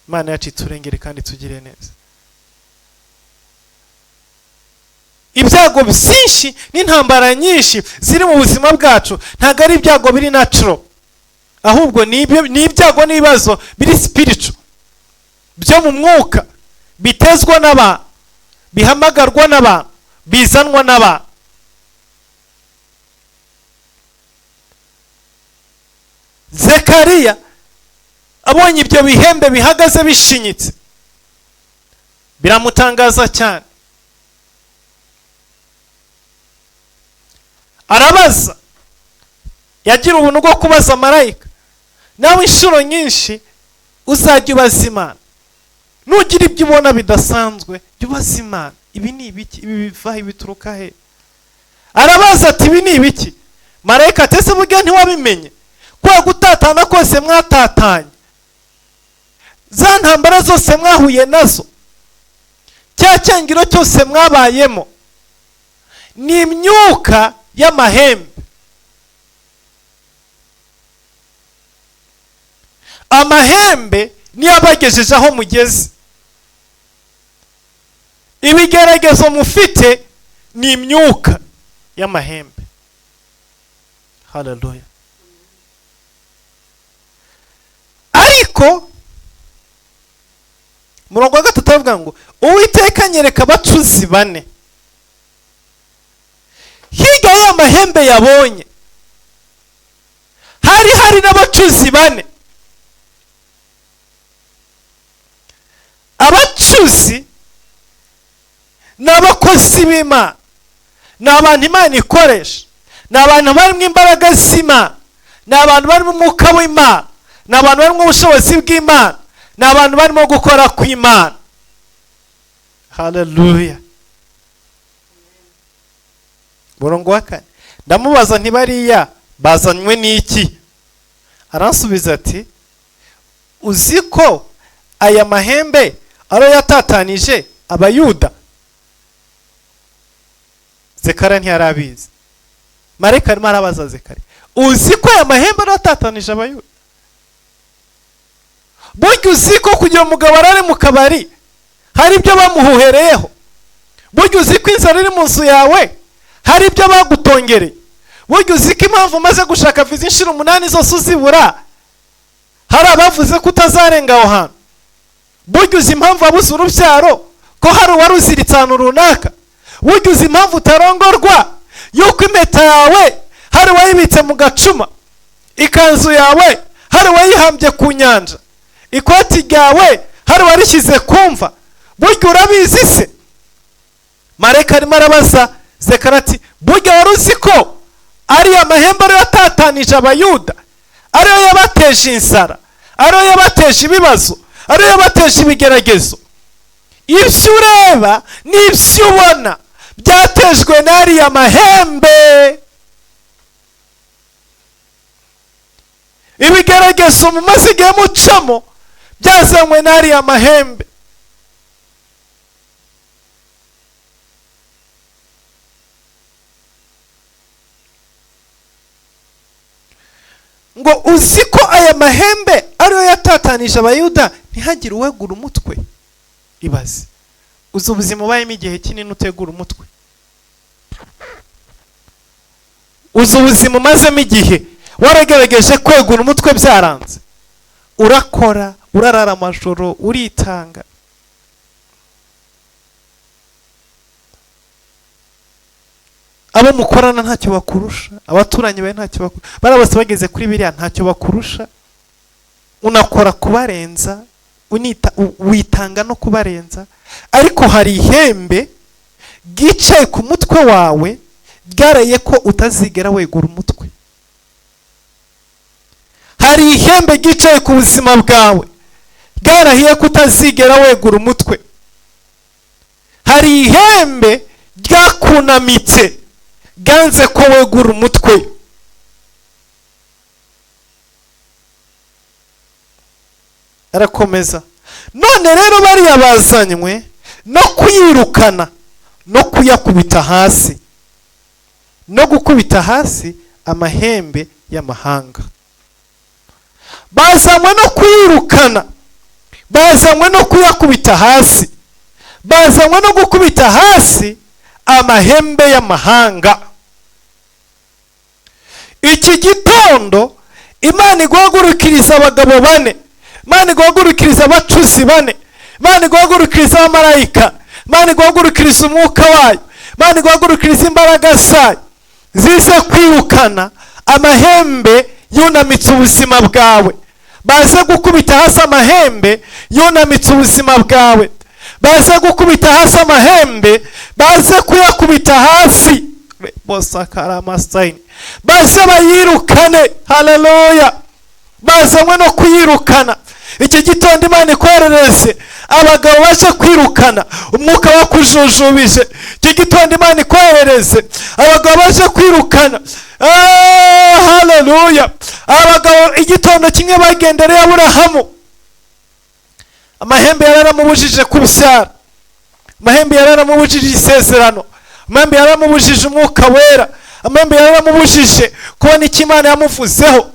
Imana yacu iturengere kandi tugire neza. Ibyago byinshi n'intambara nyinshi ziri mu buzima bwacu ntabwo ari ibyago biri natural, ahubwo ni ibyago n'ibibazo biri spiritual, byo mu mwuka, bitezwa n'abantu, bihamagarwa n'abantu, bizanwa n'abantu. Zekariya abonye ibyo bihembe bihagaze bishinyitse, biramutangaza cyane. Arabaza, yagira ubuntu bwo kubaza marayika. Nawe inshuro nyinshi uzajya ubaza Imana. Nugira ibyo ubona bidasanzwe, jya ubaza Imana, ibi ni ibiki? Ibi biva he? Bituruka he? Arabaza ati ibi ni ibiki? Marayika ati ese burya ntiwabimenye? Kwa gutatana kose mwatatanye, za ntambara zose mwahuye nazo, cya cyangiro cyose mwabayemo, ni imyuka y'amahembe. Amahembe niyo abagejeje aho mugeze. Ibigeragezo mufite ni imyuka y'amahembe. Haleluya. Ariko murongo wa 3 avuga ngo Uwiteka anyereka abacuzi bane. Hirya y'amahembe yabonye hari n'abacuzi bane. Abacuzi ni abakozi b'Imana, ni abantu Imana ikoresha, ni abantu barimo imbaraga z'Imana, ni abantu barimo umwuka w'Imana, ni abantu barimo ubushobozi bw'Imana, ni abantu barimo gukora kw'Imana. Haleluya. Murongo wa 4, ndamubaza nti bariya bazanywe n'iki? Aransubiza ati uzi ko aya mahembe ariyo yatatanije Abayuda? Zekariya ntiyarabizi. Marayika arimo arabaza Zekariya, uzi ko aya mahembe ariyo yatatanije Abayuda? Burya uzi ko kugira umugabo arare mu kabari hari ibyo bamuhuhereyeho? Burya uzi ko inzara iri mu nzu yawe hari ibyo bagutongereye? Burya uzi ko impamvu umaze gushaka viza inshuro 8 zose uzibura hari abavuze ko utazarenga aho hantu? Burya uzi impamvu wabuze urubyaro ko hari uwaruziritse ahantu runaka? Burya uzi impamvu utarongorwa yuko impeta yawe hari uwayibitse mu gacuma, ikanzu yawe hari uwayihambye ku nyanja, ikoti ryawe hari uwarishyize kumva? Burya urabizi se? Marayika arimo arabaza Zekariya ati burya wari uzi ko ariya mahembe ariyo yatatanije Abayuda, ariyo yabateje inzara, ariyo yabateje ibibazo, ariyo yabateje ibigeragezo? Ibyo ureba n'ibyo ubona byatejwe n'ariya mahembe. Ibigeragezo mumaze igihe mucamo byazanywe n'ariya mahembe. Ngo uzi ko aya mahembe ariyo yatatanije Abayuda ntihagire uwegura umutwe? Ibaze, uzi ubuzima ubayemo igihe kinini utegura umutwe? Uzi ubuzima umazemo igihe waragerageje kwegura umutwe byaranze? Urakora, urarara amajoro, uritanga. Abo mukorana ntacyo bakurusha, abaturanyi bawe ntacyo bakurusha, bari bose bageze kuri biriya ntacyo bakurusha. Unakora kubarenza, witanga no kubarenza, ariko hari ihembe ryicaye ku mutwe wawe Ryarahiye ko utazigera wegura umutwe. Hari ihembe ryicaye ku buzima bwawe, ryarahiye ko utazigera wegura umutwe. Hari ihembe ryakunamitse, ryanze ko wegura umutwe. Arakomeza, none rero bariya bazanywe no kuyirukana no kuyakubita hasi, no gukubita hasi amahembe y'amahanga. Bazanywe no kuyirukana, bazanywe no kuyakubita hasi, bazanywe no gukubita hasi amahembe y'amahanga. Iki gitondo Imana iguhagurukiriza abagabo bane, Imana iguhagurukiriza abacuzi bane, Imana iguhagurukiriza abamarayika, Imana iguhagurukiriza umwuka wayo, Imana iguhagurukiriza imbaraga zayo, zize kwirukana amahembe yunamitse ubuzima bwawe. Baze gukubita hasi amahembe yunamitse ubuzima bwawe. Baze gukubita hasi amahembe, baze kuyakubita hasi. Baze bayirukane. Haleluya. Bazanywe no kuyirukana. Iki gitondo Imana ikoherereze abagabo baje kwirukana umwuka wakujujubije. Iki gitondo Imana ikoherereze abagabo baje kwirukana. Haleluya. Abagabo igitondo kimwe bagendereye Aburahamu, amahembe yaramubujije kubyara, amahembe yaramubujije isezerano, amahembe yaramubujije umwuka wera, amahembe yaramubujije kubona icyo Imana yamuvuzeho.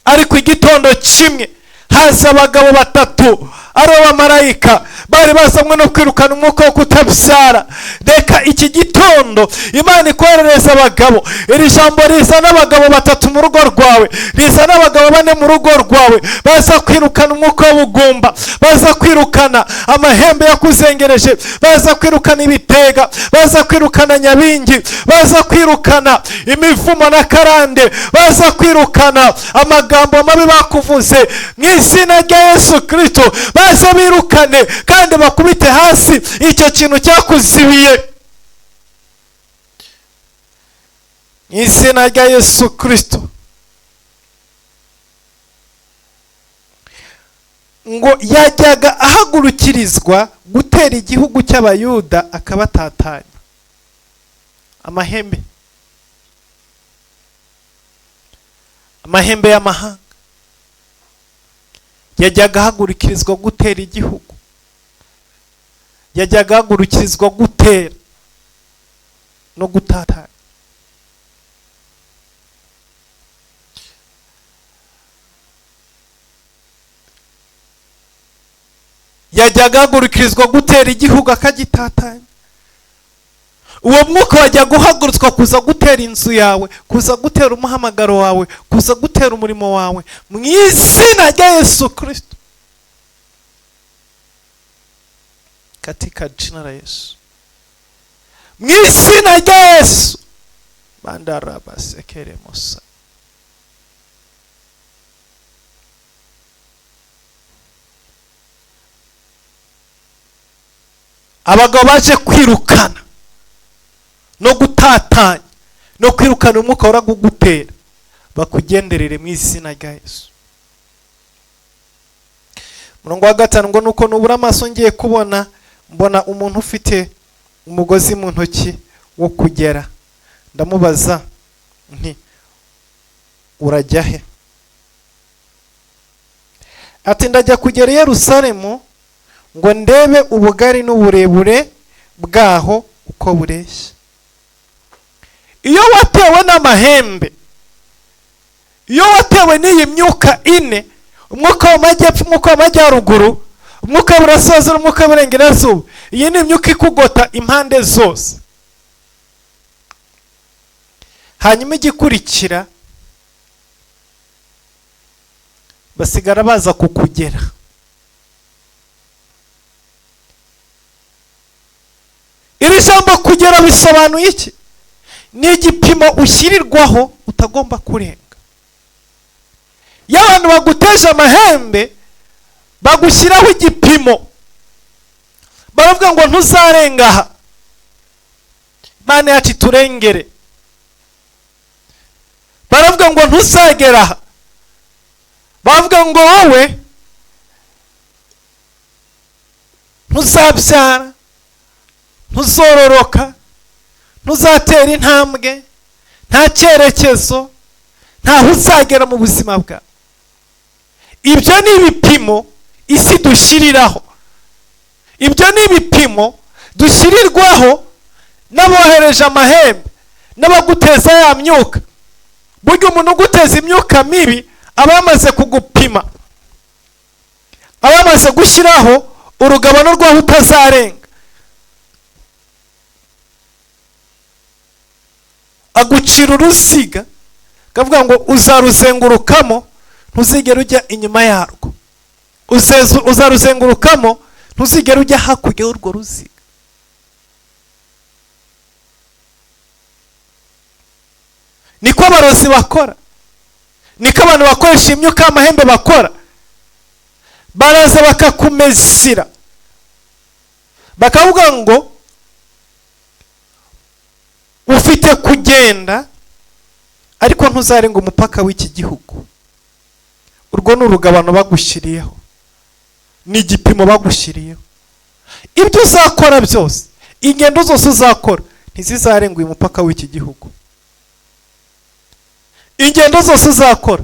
Ariko igitondo kimwe haza abagabo batatu ari abamarayika bari bazanywe no kwirukana umwuka wo kutabyara. Reka iki gitondo Imana ikoherereza abagabo. Iri jambo rizana abagabo batatu mu rugo rwawe, rizana abagabo bane mu rugo rwawe, baza kwirukana umwuka w'ubugumba, baza kwirukana amahembe yakuzengereje, baza kwirukana ibitega, baza kwirukana nyabingi, baza kwirukana imivumo na karande, baza kwirukana amagambo mabi bakuvuze. Mu izina rya Yesu Kristo baze birukane kandi bakubite hasi icyo kintu cyakuzibiye. Mu izina rya Yesu Kristo. Ngo yajyaga ahagurukirizwa gutera igihugu cy'Abayuda akabatatanya. Amahembe, amahembe y'amahanga yajyaga ahagurukirizwa gutera igihugu, yajyaga ahagurukirizwa gutera no gutatanya. Yajyaga ahagurukirizwa gutera igihugu akagitatanya. Uwo mwuka wajya guhagurutswa kuza gutera inzu yawe, kuza gutera umuhamagaro wawe, kuza gutera umurimo wawe, mu izina rya Yesu Kristo. Katika jina la Yesu, mu izina rya Yesu. Bandarabasekere musa. Abagabo baje kwirukana no gutatanya no kwirukana umwuka uragugutera, bakugenderere mu izina rya Yesu. Murongo wa 5 ngo nuko nubura amaso ngiye kubona, mbona umuntu ufite umugozi mu ntoki wo kugera. Ndamubaza nti urajya he? Ati ndajya kugera i Yerusalemu ngo ndebe ubugari n'uburebure bwaho uko bureshya. Iyo watewe n'amahembe, iyo watewe n'iyi myuka ine, umwuka w'amajyepfo, umwuka w'amajyaruguru, umwuka w'uburasirazuba, umwuka w'uburengerazuba, iyi ni imyuka ikugota impande zose. Hanyuma igikurikira basigara baza kukugera. Iri jambo kugera bisobanuye iki? Ni igipimo ushyirirwaho utagomba kurenga. Iyo abantu baguteje amahembe bagushyiraho igipimo, baravuga ngo ntuzarenga aha. Imana yacu iturengere. Baravuga ngo ntuzagera aha, bavuga ngo wowe ntuzabyara, ntuzororoka, ntuzatera intambwe, nta cyerekezo, ntaho uzagera mu buzima bwawe. Ibyo ni ibipimo isi dushyiriraho, ibyo ni ibipimo dushyirirwaho n'abohereje amahembe n'abaguteza ya myuka. Burya umuntu uguteza imyuka mibi aba yamaze kugupima, aba yamaze gushyiraho urugabano rw'aho utazarenga. Agucira uruziga akavuga ngo uzaruzengurukamo, ntuzigere ujya inyuma yarwo, uzaruzengurukamo, ntuzigere ujya hakurya y'urwo ruziga. Niko abarozi bakora, niko abantu bakoresha imyuka y'amahembe bakora. Baraza bakakumezira, bakavuga ngo ufite kugenda ariko ntuzarenga umupaka w'iki gihugu. Urwo ni urugabano bagushyiriyeho, ni igipimo bagushyiriyeho. Ibyo uzakora byose, ingendo zose uzakora, ntizizarenga uyu mupaka w'iki gihugu. Ingendo zose uzakora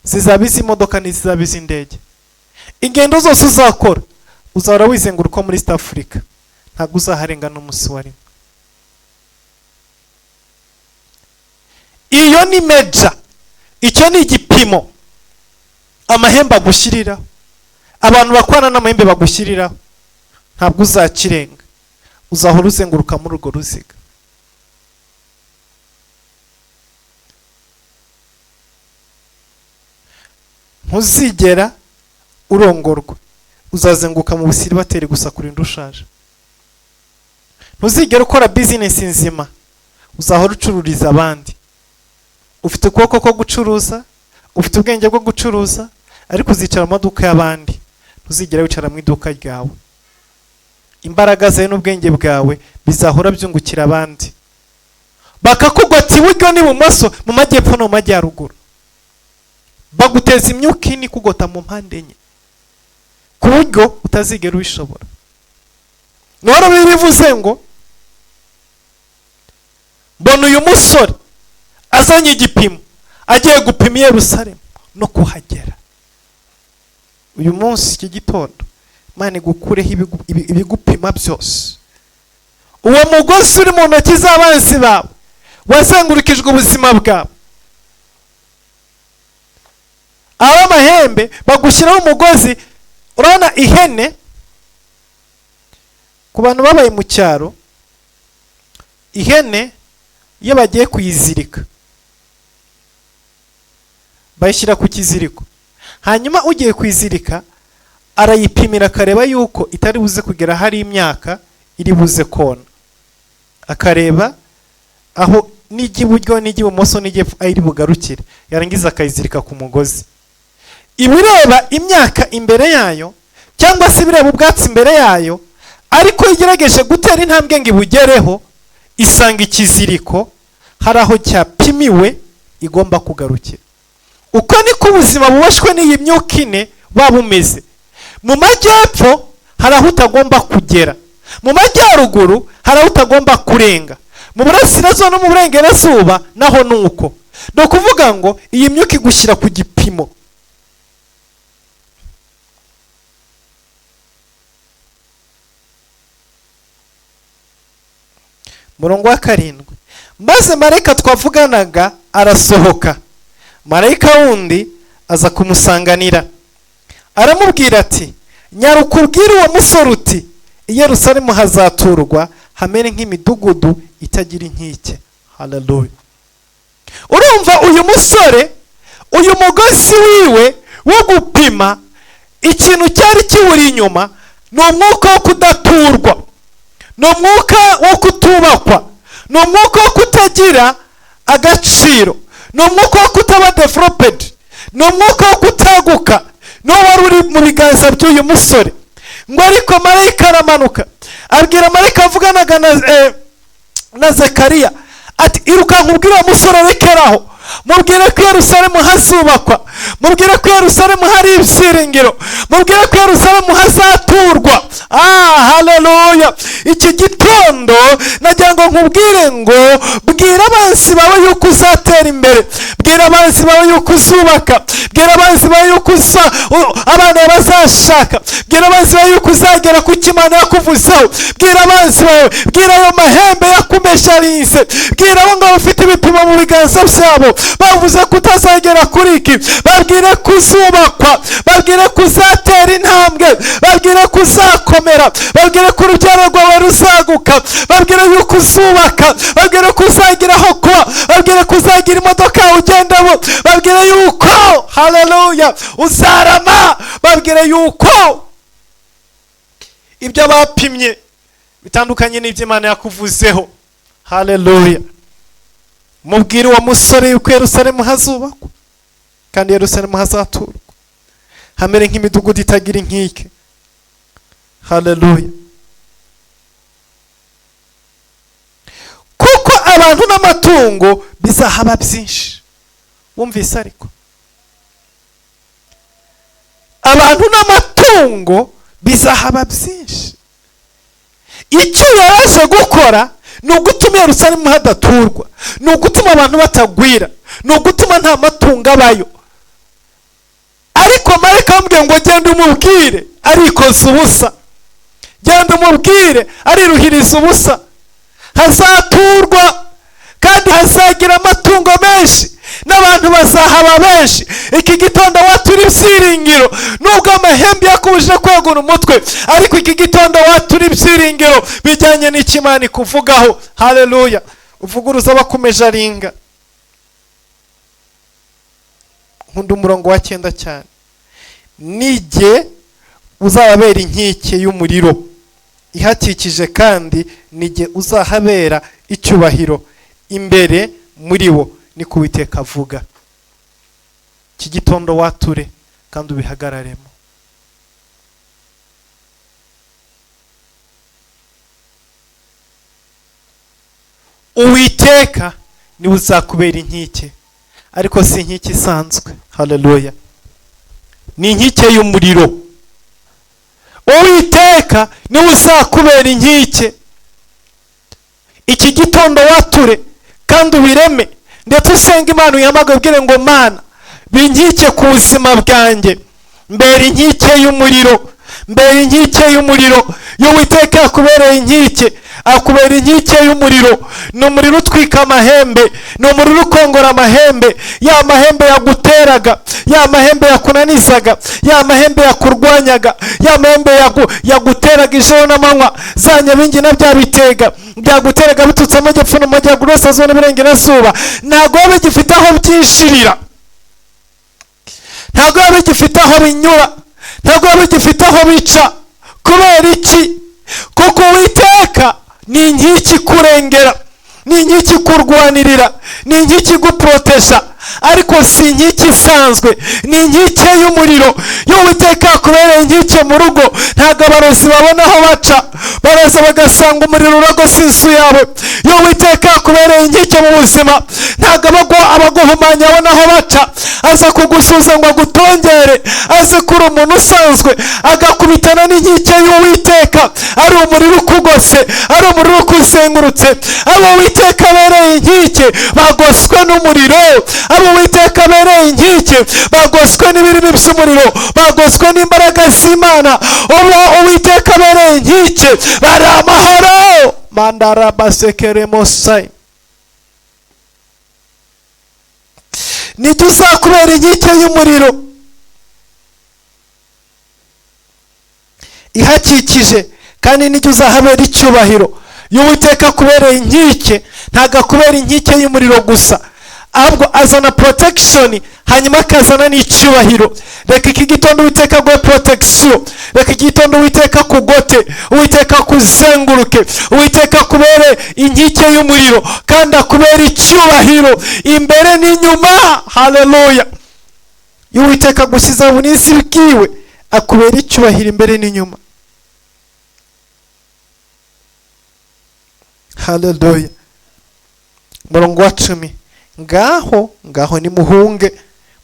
zizaba iz'imodoka n'izizaba iz'indege. Ingendo zose uzakora uzahora wizenguruka muri East Africa, ntabwo uzaharenga n'umunsi wa rimwe. Iyo ni meja, icyo ni igipimo amahembe agushyiriraho, abantu bakorana n'amahembe bagushyiriraho, ntabwo uzakirenga, uzahora uzenguruka muri urwo ruziga. Ntuzigera urongorwa, uzazenguka mu busiribateri gusa kurinda ushaje. Ntuzigera ukora bizinesi nzima, uzahora ucururiza abandi. Ufite ukuboko ko gucuruza, ufite ubwenge bwo gucuruza, ariko uzicara mu maduka y'abandi, ntuzigera wicara mu iduka ryawe. Imbaraga zawe n'ubwenge bwawe bizahora byungukira abandi. Bakakugota iburyo n'ibumoso, mu majyepfo no mu majyaruguru, baguteza imyuka ine ikugota mu mpande enye, ku buryo utazigera ubishobora. None bivuze ngo mbona uyu musore azanye igipimo, agiye gupima i Yerusalemu no kuhagera. Uyu munsi iki gitondo Imana igukureho ibigupima byose. Uwo mugozi uri mu ntoki z'abanzi bawe wazengurukijwe ubuzima bwawe. Ab'amahembe bagushyiraho umugozi. Urabona ihene, ku bantu babaye mu cyaro, ihene iyo bagiye kuyizirika bayishyira ku kiziriko, hanyuma ugiye kuyizirika arayipimira akareba yuko itari buze kugera hari imyaka iri buze kona, akareba aho n'ijya iburyo n'ijya ibumoso n'ijya epfo aho iri bugarukire, yarangiza akayizirika ku mugozi. Ibireba imyaka imbere yayo cyangwa se ibireba ubwatsi imbere yayo, ariko igerageje gutera intambwe ngo ibugereho, isanga ikiziriko hari aho cyapimiwe igomba kugarukira. Uko niko ubuzima buboshywe n'iyi myuka ine buba bumeze. Mu majyepfo hari aho utagomba kugera, mu majyaruguru hari aho utagomba kurenga, mu burasirazuba no mu burengerazuba naho ni uko. Ni ukuvuga ngo iyi myuka igushyira ku gipimo. Murongo wa 7, maze marayika twavuganaga arasohoka, marayika wundi aza kumusanganira, aramubwira ati nyaruka ubwire uwo musore uti i Yerusalemu hazaturwa hamere nk'imidugudu itagira inkike. Haleluya. Urumva uyu musore, uyu mugozi wiwe wo gupima ikintu cyari kiwuri inyuma ni umwuka wo kudaturwa, ni umwuka wo kutubakwa, ni umwuka wo kutagira agaciro, ni umwuka wo kutaba developed, ni umwuka wo kutaguka, niwo wari uri mu biganza by'uyu musore. Ngo ariko marayika aramanuka abwira marayika avuganaga na Zakariya ati irukanka ubwire uwo musore arekeraho, Mubwire ko Yerusalemu hazubakwa, mubwire ko Yerusalemu hari ibyiringiro, mubwire ko Yerusalemu hazaturwa. Haleluya! Iki gitondo nagira ngo nkubwire ngo bwira abanzi bawe yuko uzatera imbere, bwira abanzi bawe yuko uzubaka, bwira abanzi bawe yuko abana bazashaka, bwira abanzi bawe yuko uzagera ku cyo Imana yakuvuzeho, bwira abanzi bawe, bwira ayo mahembe yakumesharinze, bwira abo ngabo bafite ibipimo mu biganza byabo bavuze ko utazagera kuri iki, babwire ko uzubakwa, babwire ko uzatera intambwe, babwire ko uzakomera, babwire ko urubyaro rwawe ruzaguka, babwire yuko uzubaka, babwire ko uzagira aho kuba, babwire ko uzagira imodoka ugendamo, babwire yuko haleluya uzarama, babwire yuko ibyo bapimye bitandukanye n'ibyo Imana yakuvuzeho. Haleluya! Mubwire uwo musore yuko Yerusalemu hazubakwa kandi Yerusalemu hazaturwa, hamere nk'imidugudu itagira inkike. Haleluya! Kuko abantu n'amatungo bizahaba byinshi. Wumvise ariko abantu n'amatungo bizahaba byinshi. Icyo yaraje gukora ni ugutuma Yerusalemu hadaturwa, ni ugutuma abantu batagwira, ni ugutuma nta matungo abayo. Ariko marayika amubwiye ngo genda umubwire, arikoza ubusa, genda umubwire, ariruhiriza ubusa. Hazaturwa kandi hazagira amatungo menshi n'abantu bazahaba benshi. Iki gitondo watura ibyiringiro, nubwo amahembe yakubujije kwegura umutwe, ariko iki gitondo watura ibyiringiro bijyanye n'icyo Imana ikuvugaho. Haleluya! Uvuguruza abakumejaringa. Nkunda umurongo wa 9 cyane. Nijye uzababera inkike y'umuriro ihakikije, kandi nijye uzahabera icyubahiro imbere muri bo, niko Uwiteka avuga. Iki gitondo wature kandi ubihagararemo. Uwiteka niwe uzakubera inkike, ariko si inkike isanzwe. Haleluya! Ni inkike y'umuriro. Uwiteka niwe uzakubera inkike. Iki gitondo wature kandi ubireme, ndetse usenge Imana uyihamagare ubwire ngo Mana binkike ku buzima bwanjye, mbera inkike y'umuriro, mbera inkike y'umuriro. Iyo Uwiteka yakubereye inkike, akubera inkike y'umuriro. Ni umuriro utwika amahembe, ni umuriro ukongora amahembe, ya mahembe yaguteraga, ya mahembe yakunanizaga, ya mahembe yakurwanyaga, ya mahembe yaguteraga ijoro n'amanywa, za nyabingi na bya bitega byaguteraga biturutse amajyepfo n'amajyaruguru, iburasirazuba n'iburengerazuba. Ntabwo biba bigifite aho byinjirira, ntabwo biba bigifite aho binyura, ntabwo biba bigifite aho bica. Kubera iki? Kuko Uwiteka ni inkike ikurengera, ni inkike ikurwanirira, ni inkike iguprotesha, ariko si inkike isanzwe, ni inkike y'umuriro. Iyo Uwiteka yakubereye inkike mu rugo, ntabwo abarozi babona aho baca, baraza bagasanga umuriro uragose inzu yawe. Iyo Uwiteka yakubereye inkike mu buzima, ntabwo abaguhumanya babona aho baca, aza kugusuza ngo agutongere, aze kuri umuntu usanzwe, agakubitana n'inkike y'Uwiteka, ari umuriro ukugose, ari umuriro ukuzengurutse. Abo Uwiteka abereye inkike bagoswe n'umuriro, abo Uwiteka abereye inkike bagoswe n'ibirimi by'umuriro, bagoswe n'imbaraga z'Imana. Abo Uwiteka abereye inkike bari amahoro. Mandarabasekeremosai. Nijye uzakubera inkike y'umuriro ihakikije, kandi nijye uzahabera icyubahiro. Iyo Uwiteka akubereye inkike, ntabwo akubera inkike y'umuriro gusa, ahubwo azana protection, hanyuma akazana n'icyubahiro. Reka iki gitondo Uwiteka aguhe protection, reka iki gitondo Uwiteka akugote, Uwiteka akuzenguruke, Uwiteka akubere inkike y'umuriro kandi akubere icyubahiro imbere n'inyuma. Haleluya! Iyo Uwiteka agushyize mu burinzi bwiwe, akubera icyubahiro imbere n'inyuma. Haleluya! Umurongo wa 10, Ngaho ngaho nimuhunge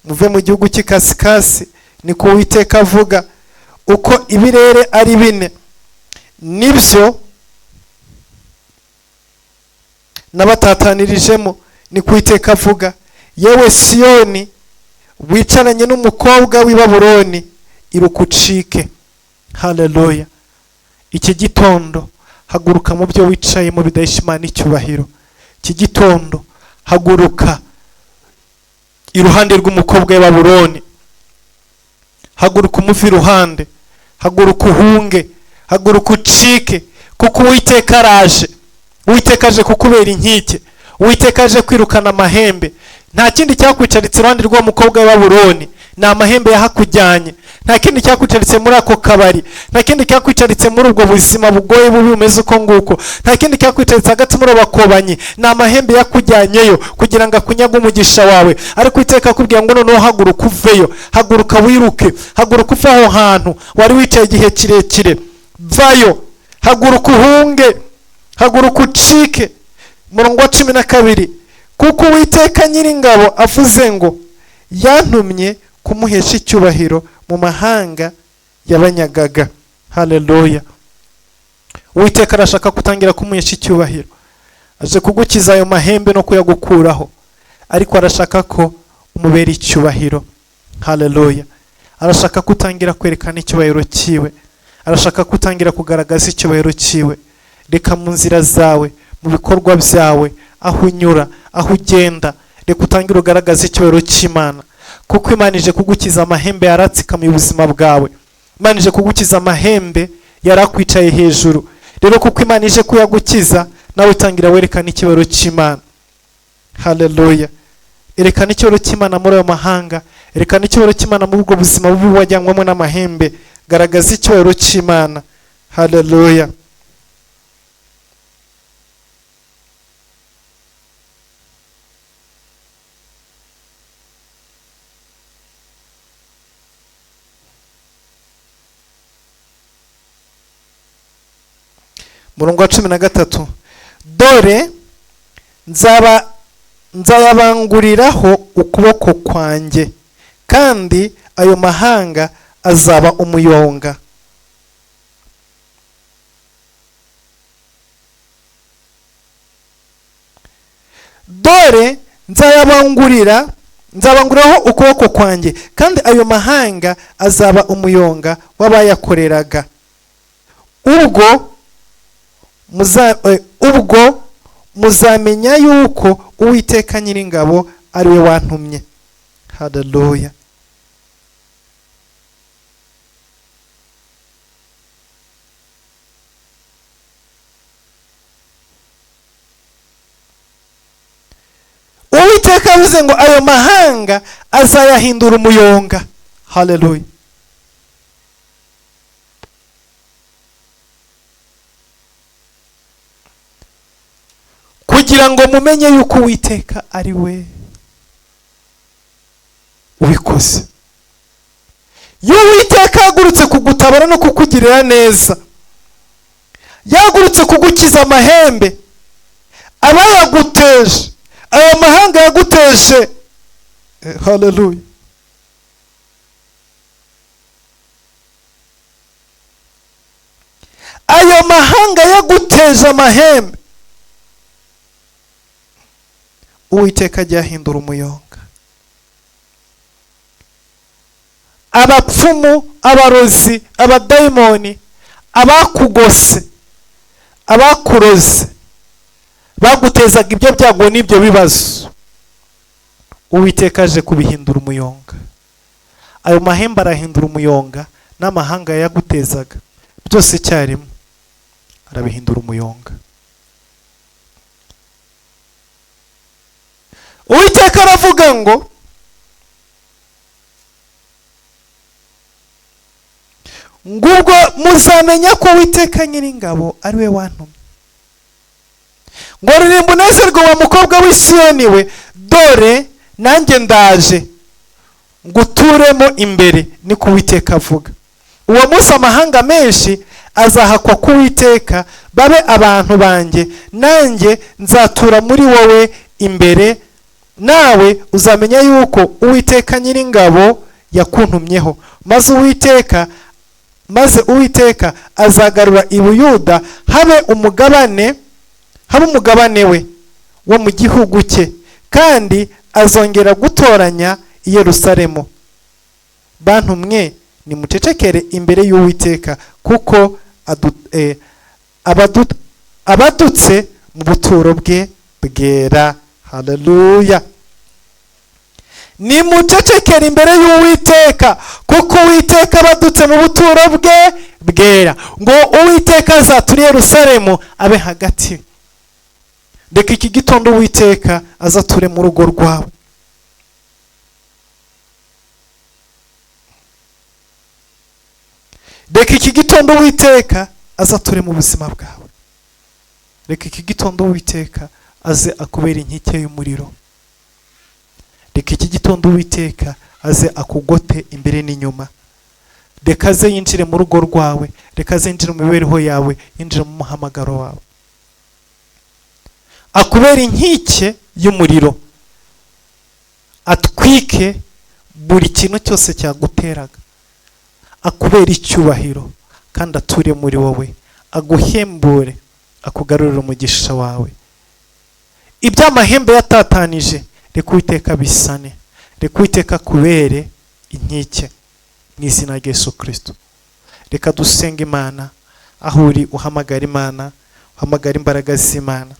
muve mu gihugu cy'ikasikasi, niko Uwiteka avuga. Uko ibirere ari bine nibyo nabatatanirijemo, niko Uwiteka avuga. Yewe Siyoni wicaranye n'umukobwa w'i Babuloni, iruka ucike. Haleluya. Iki gitondo haguruka mu byo wicayemo bidahesha Imana icyubahiro. Iki gitondo haguruka iruhande rw'umukobwa w'i Babuloni, haguruka umuve iruhande, haguruka uhunge, haguruka ucike, kuko Uwiteka araje. Uwiteka aje kukubera inkike, Uwiteka aje kwirukana amahembe. Nta kindi cyakwicaritse iruhande rw'uwo mukobwa w'i Babuloni, ni amahembe yahakujyanye. Nta kindi cyakwicaritse muri ako kabari, nta kindi cyakwicaritse muri ubwo buzima bugoye bubi bumeze uko nguko, nta kindi cyakwicaritse hagati muri abakobanyi, ni amahembe yakujyanyeyo kugira ngo akunyage umugisha wawe. Ariko Uwiteka akubwira ngo noneho haguruka uveyo, haguruka wiruke, haguruka uve aho hantu wari wicaye igihe kirekire, vayo, haguruka uhunge, haguruka ucike. Murongo wa 12, kuko Uwiteka Nyiringabo avuze ngo yantumye kumuhesha icyubahiro mu mahanga y'abanyagaga. Haleluya. Uwiteka arashaka kutangira kumuhesha icyubahiro, aje kugukiza ayo mahembe no kuyagukuraho, ariko arashaka ko umubera icyubahiro. Haleluya. Arashaka kutangira kwerekana icyubahiro cyiwe, arashaka kutangira kugaragaza icyubahiro cyiwe. Reka mu nzira zawe, mu bikorwa byawe, aho unyura, aho ugenda, reka utangire ugaragaze icyubahiro cy'Imana, kuko Imana ije kugukiza amahembe yaratsikamiye ubuzima bwawe. Imana ije kugukiza amahembe yarakwicaye hejuru. Rero kuko Imana ije kuyagukiza, nawe utangira werekana icyubahiro cy'Imana. Haleluya. Erekana icyubahiro cy'Imana muri ayo mahanga, erekana icyubahiro cy'Imana muri ubwo buzima bubi wajyanwamo n'amahembe. Garagaza icyubahiro cy'Imana. Haleluya. Murongo wa 13, dore nzayabanguriraho ukuboko kwanjye, kandi ayo mahanga azaba umuyonga. Dore nzabanguriraho ukuboko kwanjye, kandi ayo mahanga azaba umuyonga w'abayakoreraga. Ubwo muzamenya yuko Uwiteka Nyiringabo ari we wantumye. Haleluya. Uwiteka avuze ngo ayo mahanga azayahindura umuyonga. Haleluya. Kugira ngo mumenye yuko Uwiteka ari we ubikoze. Iyo Uwiteka yagurutse kugutabara no kukugirira neza, yagurutse kugukiza amahembe abayaguteje, ayo mahanga yaguteje. Haleluya. Ayo mahanga yaguteje amahembe, Uwiteka ajya ahindura umuyonga. Abapfumu, abarozi, abadayimoni, abakugose, abakuroze, bagutezaga ibyo byago n'ibyo bibazo, Uwiteka aje kubihindura umuyonga. Ayo mahembe arahindura umuyonga, n'amahanga yagutezaga byose icyarimwe arabihindura umuyonga. Uwiteka aravuga ngo ngubwo muzamenya ko Uwiteka Nyiringabo ari we wantumye. Ngo ririmba unezerwe wa mukobwa w'i Siyoni we, dore nanjye ndaje nguturemo imbere, niko Uwiteka avuga. Uwo munsi amahanga menshi azahakwa ku Uwiteka, babe abantu banjye, nanjye nzatura muri wowe imbere, Nawe uzamenya yuko Uwiteka Nyiringabo yakuntumyeho, maze Uwiteka azagarura i Buyuda habe umugabane we wo mu gihugu cye, kandi azongera gutoranya i Yerusalemu. Bantu mwe, nimucecekere imbere y'Uwiteka, kuko abadutse mu buturo bwe bwera. Haleluya! Nimucecekere imbere y'Uwiteka, kuko Uwiteka abadutse mu buturo bwe bwera. Ngo Uwiteka azature i Yerusalemu, abe hagati. Reka iki gitondo Uwiteka azature mu rugo rwawe. Reka iki gitondo Uwiteka azature mu buzima bwawe. Reka iki gitondo Uwiteka aze akubera inkike y'umuriro. Reka iki gitondo Uwiteka aze akugote imbere n'inyuma. Reka aze yinjire mu rugo rwawe, reka aze yinjire mu mibereho yawe, yinjire mu muhamagaro wawe, akubera inkike y'umuriro, atwike buri kintu cyose cyaguteraga, akubera icyubahiro kandi ature muri wowe, aguhembure, akugarurire umugisha wawe. Iby'amahembe yatatanije, reka Uwiteka bisane, reka Uwiteka akubere inkike mu izina rya Yesu Kirisito. Reka dusenge Imana. Aho uri, uhamagara Imana, uhamagara imbaraga z'Imana.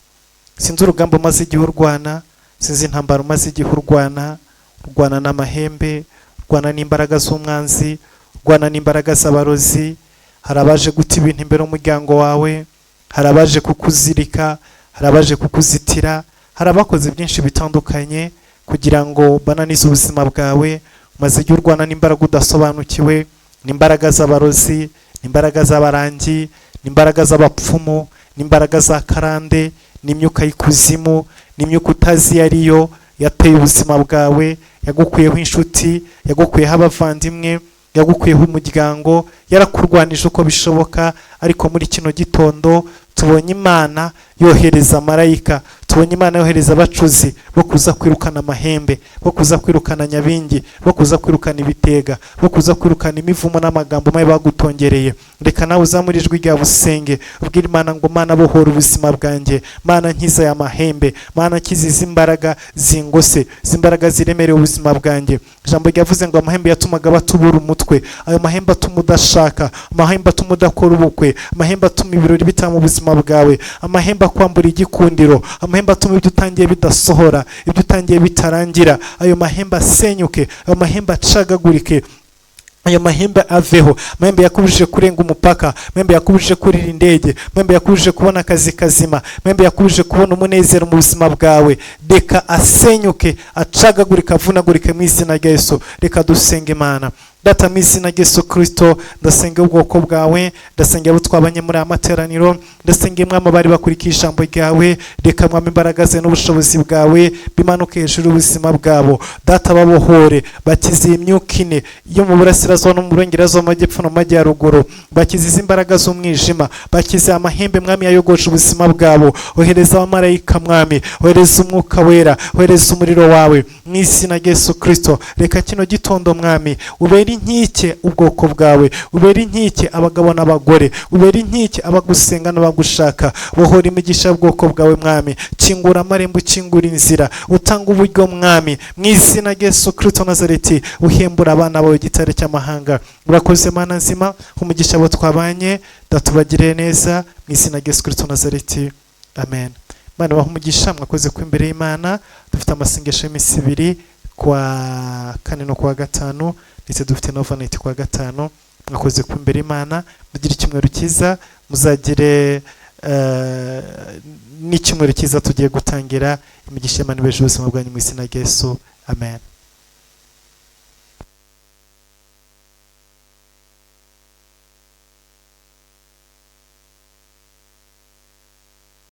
Sinzi urugamba umaze igihe urwana, sinzi intambara umaze igihe urwana, urwana n'amahembe, urwana n'imbaraga z'umwanzi, urwana n'imbaraga z'abarozi. Hari abaje guta ibintu imbere y'umuryango wawe, hari abaje kukuzirika, hari abaje kukuzitira, hari abakoze byinshi bitandukanye kugira ngo bananize ubuzima bwawe. Umaze igihe urwana n'imbaraga udasobanukiwe, n'imbaraga z'abarozi, n'imbaraga z'abarangi, n'imbaraga z'abapfumu, n'imbaraga za karande, n'imyuka y'ikuzimu, n'imyuka utazi iyo ariyo yateye ubuzima bwawe, yagukuyeho inshuti, yagukuyeho abavandimwe, yagukuyeho umuryango, yarakurwanije uko bishoboka. Ariko muri kino gitondo tubonye Imana yohereza marayika, tubonye Imana yohereza abacuzi bo kuza kwirukana amahembe, bo kuza kwirukana nyabingi, bo kuza kwirukana ibitega, bo kuza kwirukana imivumo n'amagambo mabi bagutongereye. Reka nawe uzamure ijwi ryawe, usenge, ubwire Imana ngo: "Mana, bohora ubuzima bwanjye. Mana, nkiza aya mahembe. Mana, nkiza izi mbaraga zingose, izi mbaraga ziremereye ubuzima bwanjye." Ijambo ryavuze ngo amahembe yatumaga batubura umutwe. Ayo mahembe atuma udashaka, amahembe atuma udakora ubukwe, amahembe atuma ibirori bitaba mu buzima bwawe, amahembe akwambura igikundiro, amahembe atuma ibyo utangiye bidasohora, ibyo utangiye bitarangira, ayo mahembe asenyuke, ayo mahembe acagagurike, ayo mahembe aveho. Amahembe yakubujije kurenga umupaka, amahembe yakubujije kurira indege, amahembe yakubujije kubona akazi kazima, amahembe yakubujije kubona umunezero mu buzima bwawe, reka asenyuke, acagagurike, avunagurike mu izina rya Yesu. Reka dusenge Imana. Data, mu izina rya Yesu Kirisito, ndasenga ubwoko bwawe, ndasenga abo twabanye muri aya materaniro, ndasenga, Mwami, bari bakurikiye ijambo ryawe. Reka, Mwami, imbaraga ze n'ubushobozi bwawe bimanuke hejuru y'ubuzima bwabo. Data, babohore, bakize iyi myuka ine yo mu burasirazuba no mu burengerazuba, mu majyepfo no mu majyaruguru. Bakize izi mbaraga z'umwijima, bakize amahembe, Mwami, yayogoje ubuzima bwabo. Ohereza abamarayika, Mwami, ohereza Umwuka Wera, ohereza umuriro wawe mu izina rya Yesu Kirisito. Reka kino gitondo, Mwami, ubere inkike ubwoko bwawe, ubere inkike abagabo n'abagore, ubere inkike abagusenga n'abagushaka. Bohora imigisha y'ubwoko bwawe, Mwami. Kingura amarembo, ukingura inzira, utanga uburyo, Mwami, mu izina rya Yesu Kirisito Nazareti. Uhembura abana bawe, igitare cy'amahanga. Urakoze, Mana nzima. Umugisha abo twabanye, datubagiriye neza, mu izina rya Yesu Kirisito Nazareti, amen. Imana ibahe umugisha. Mwakoze ku imbere y'Imana. Dufite amasengesho y'iminsi 2, kuwa kane no kuwa gatanu, ndetse dufite na overnight kuwa gatanu. Mwakoze ku imbere y'Imana. Mugire icyumweru cyiza, muzagire n'icyumweru cyiza tugiye gutangira. Imigisha y'Imana ibeje ubuzima bwanyu mu izina rya Yesu, amen.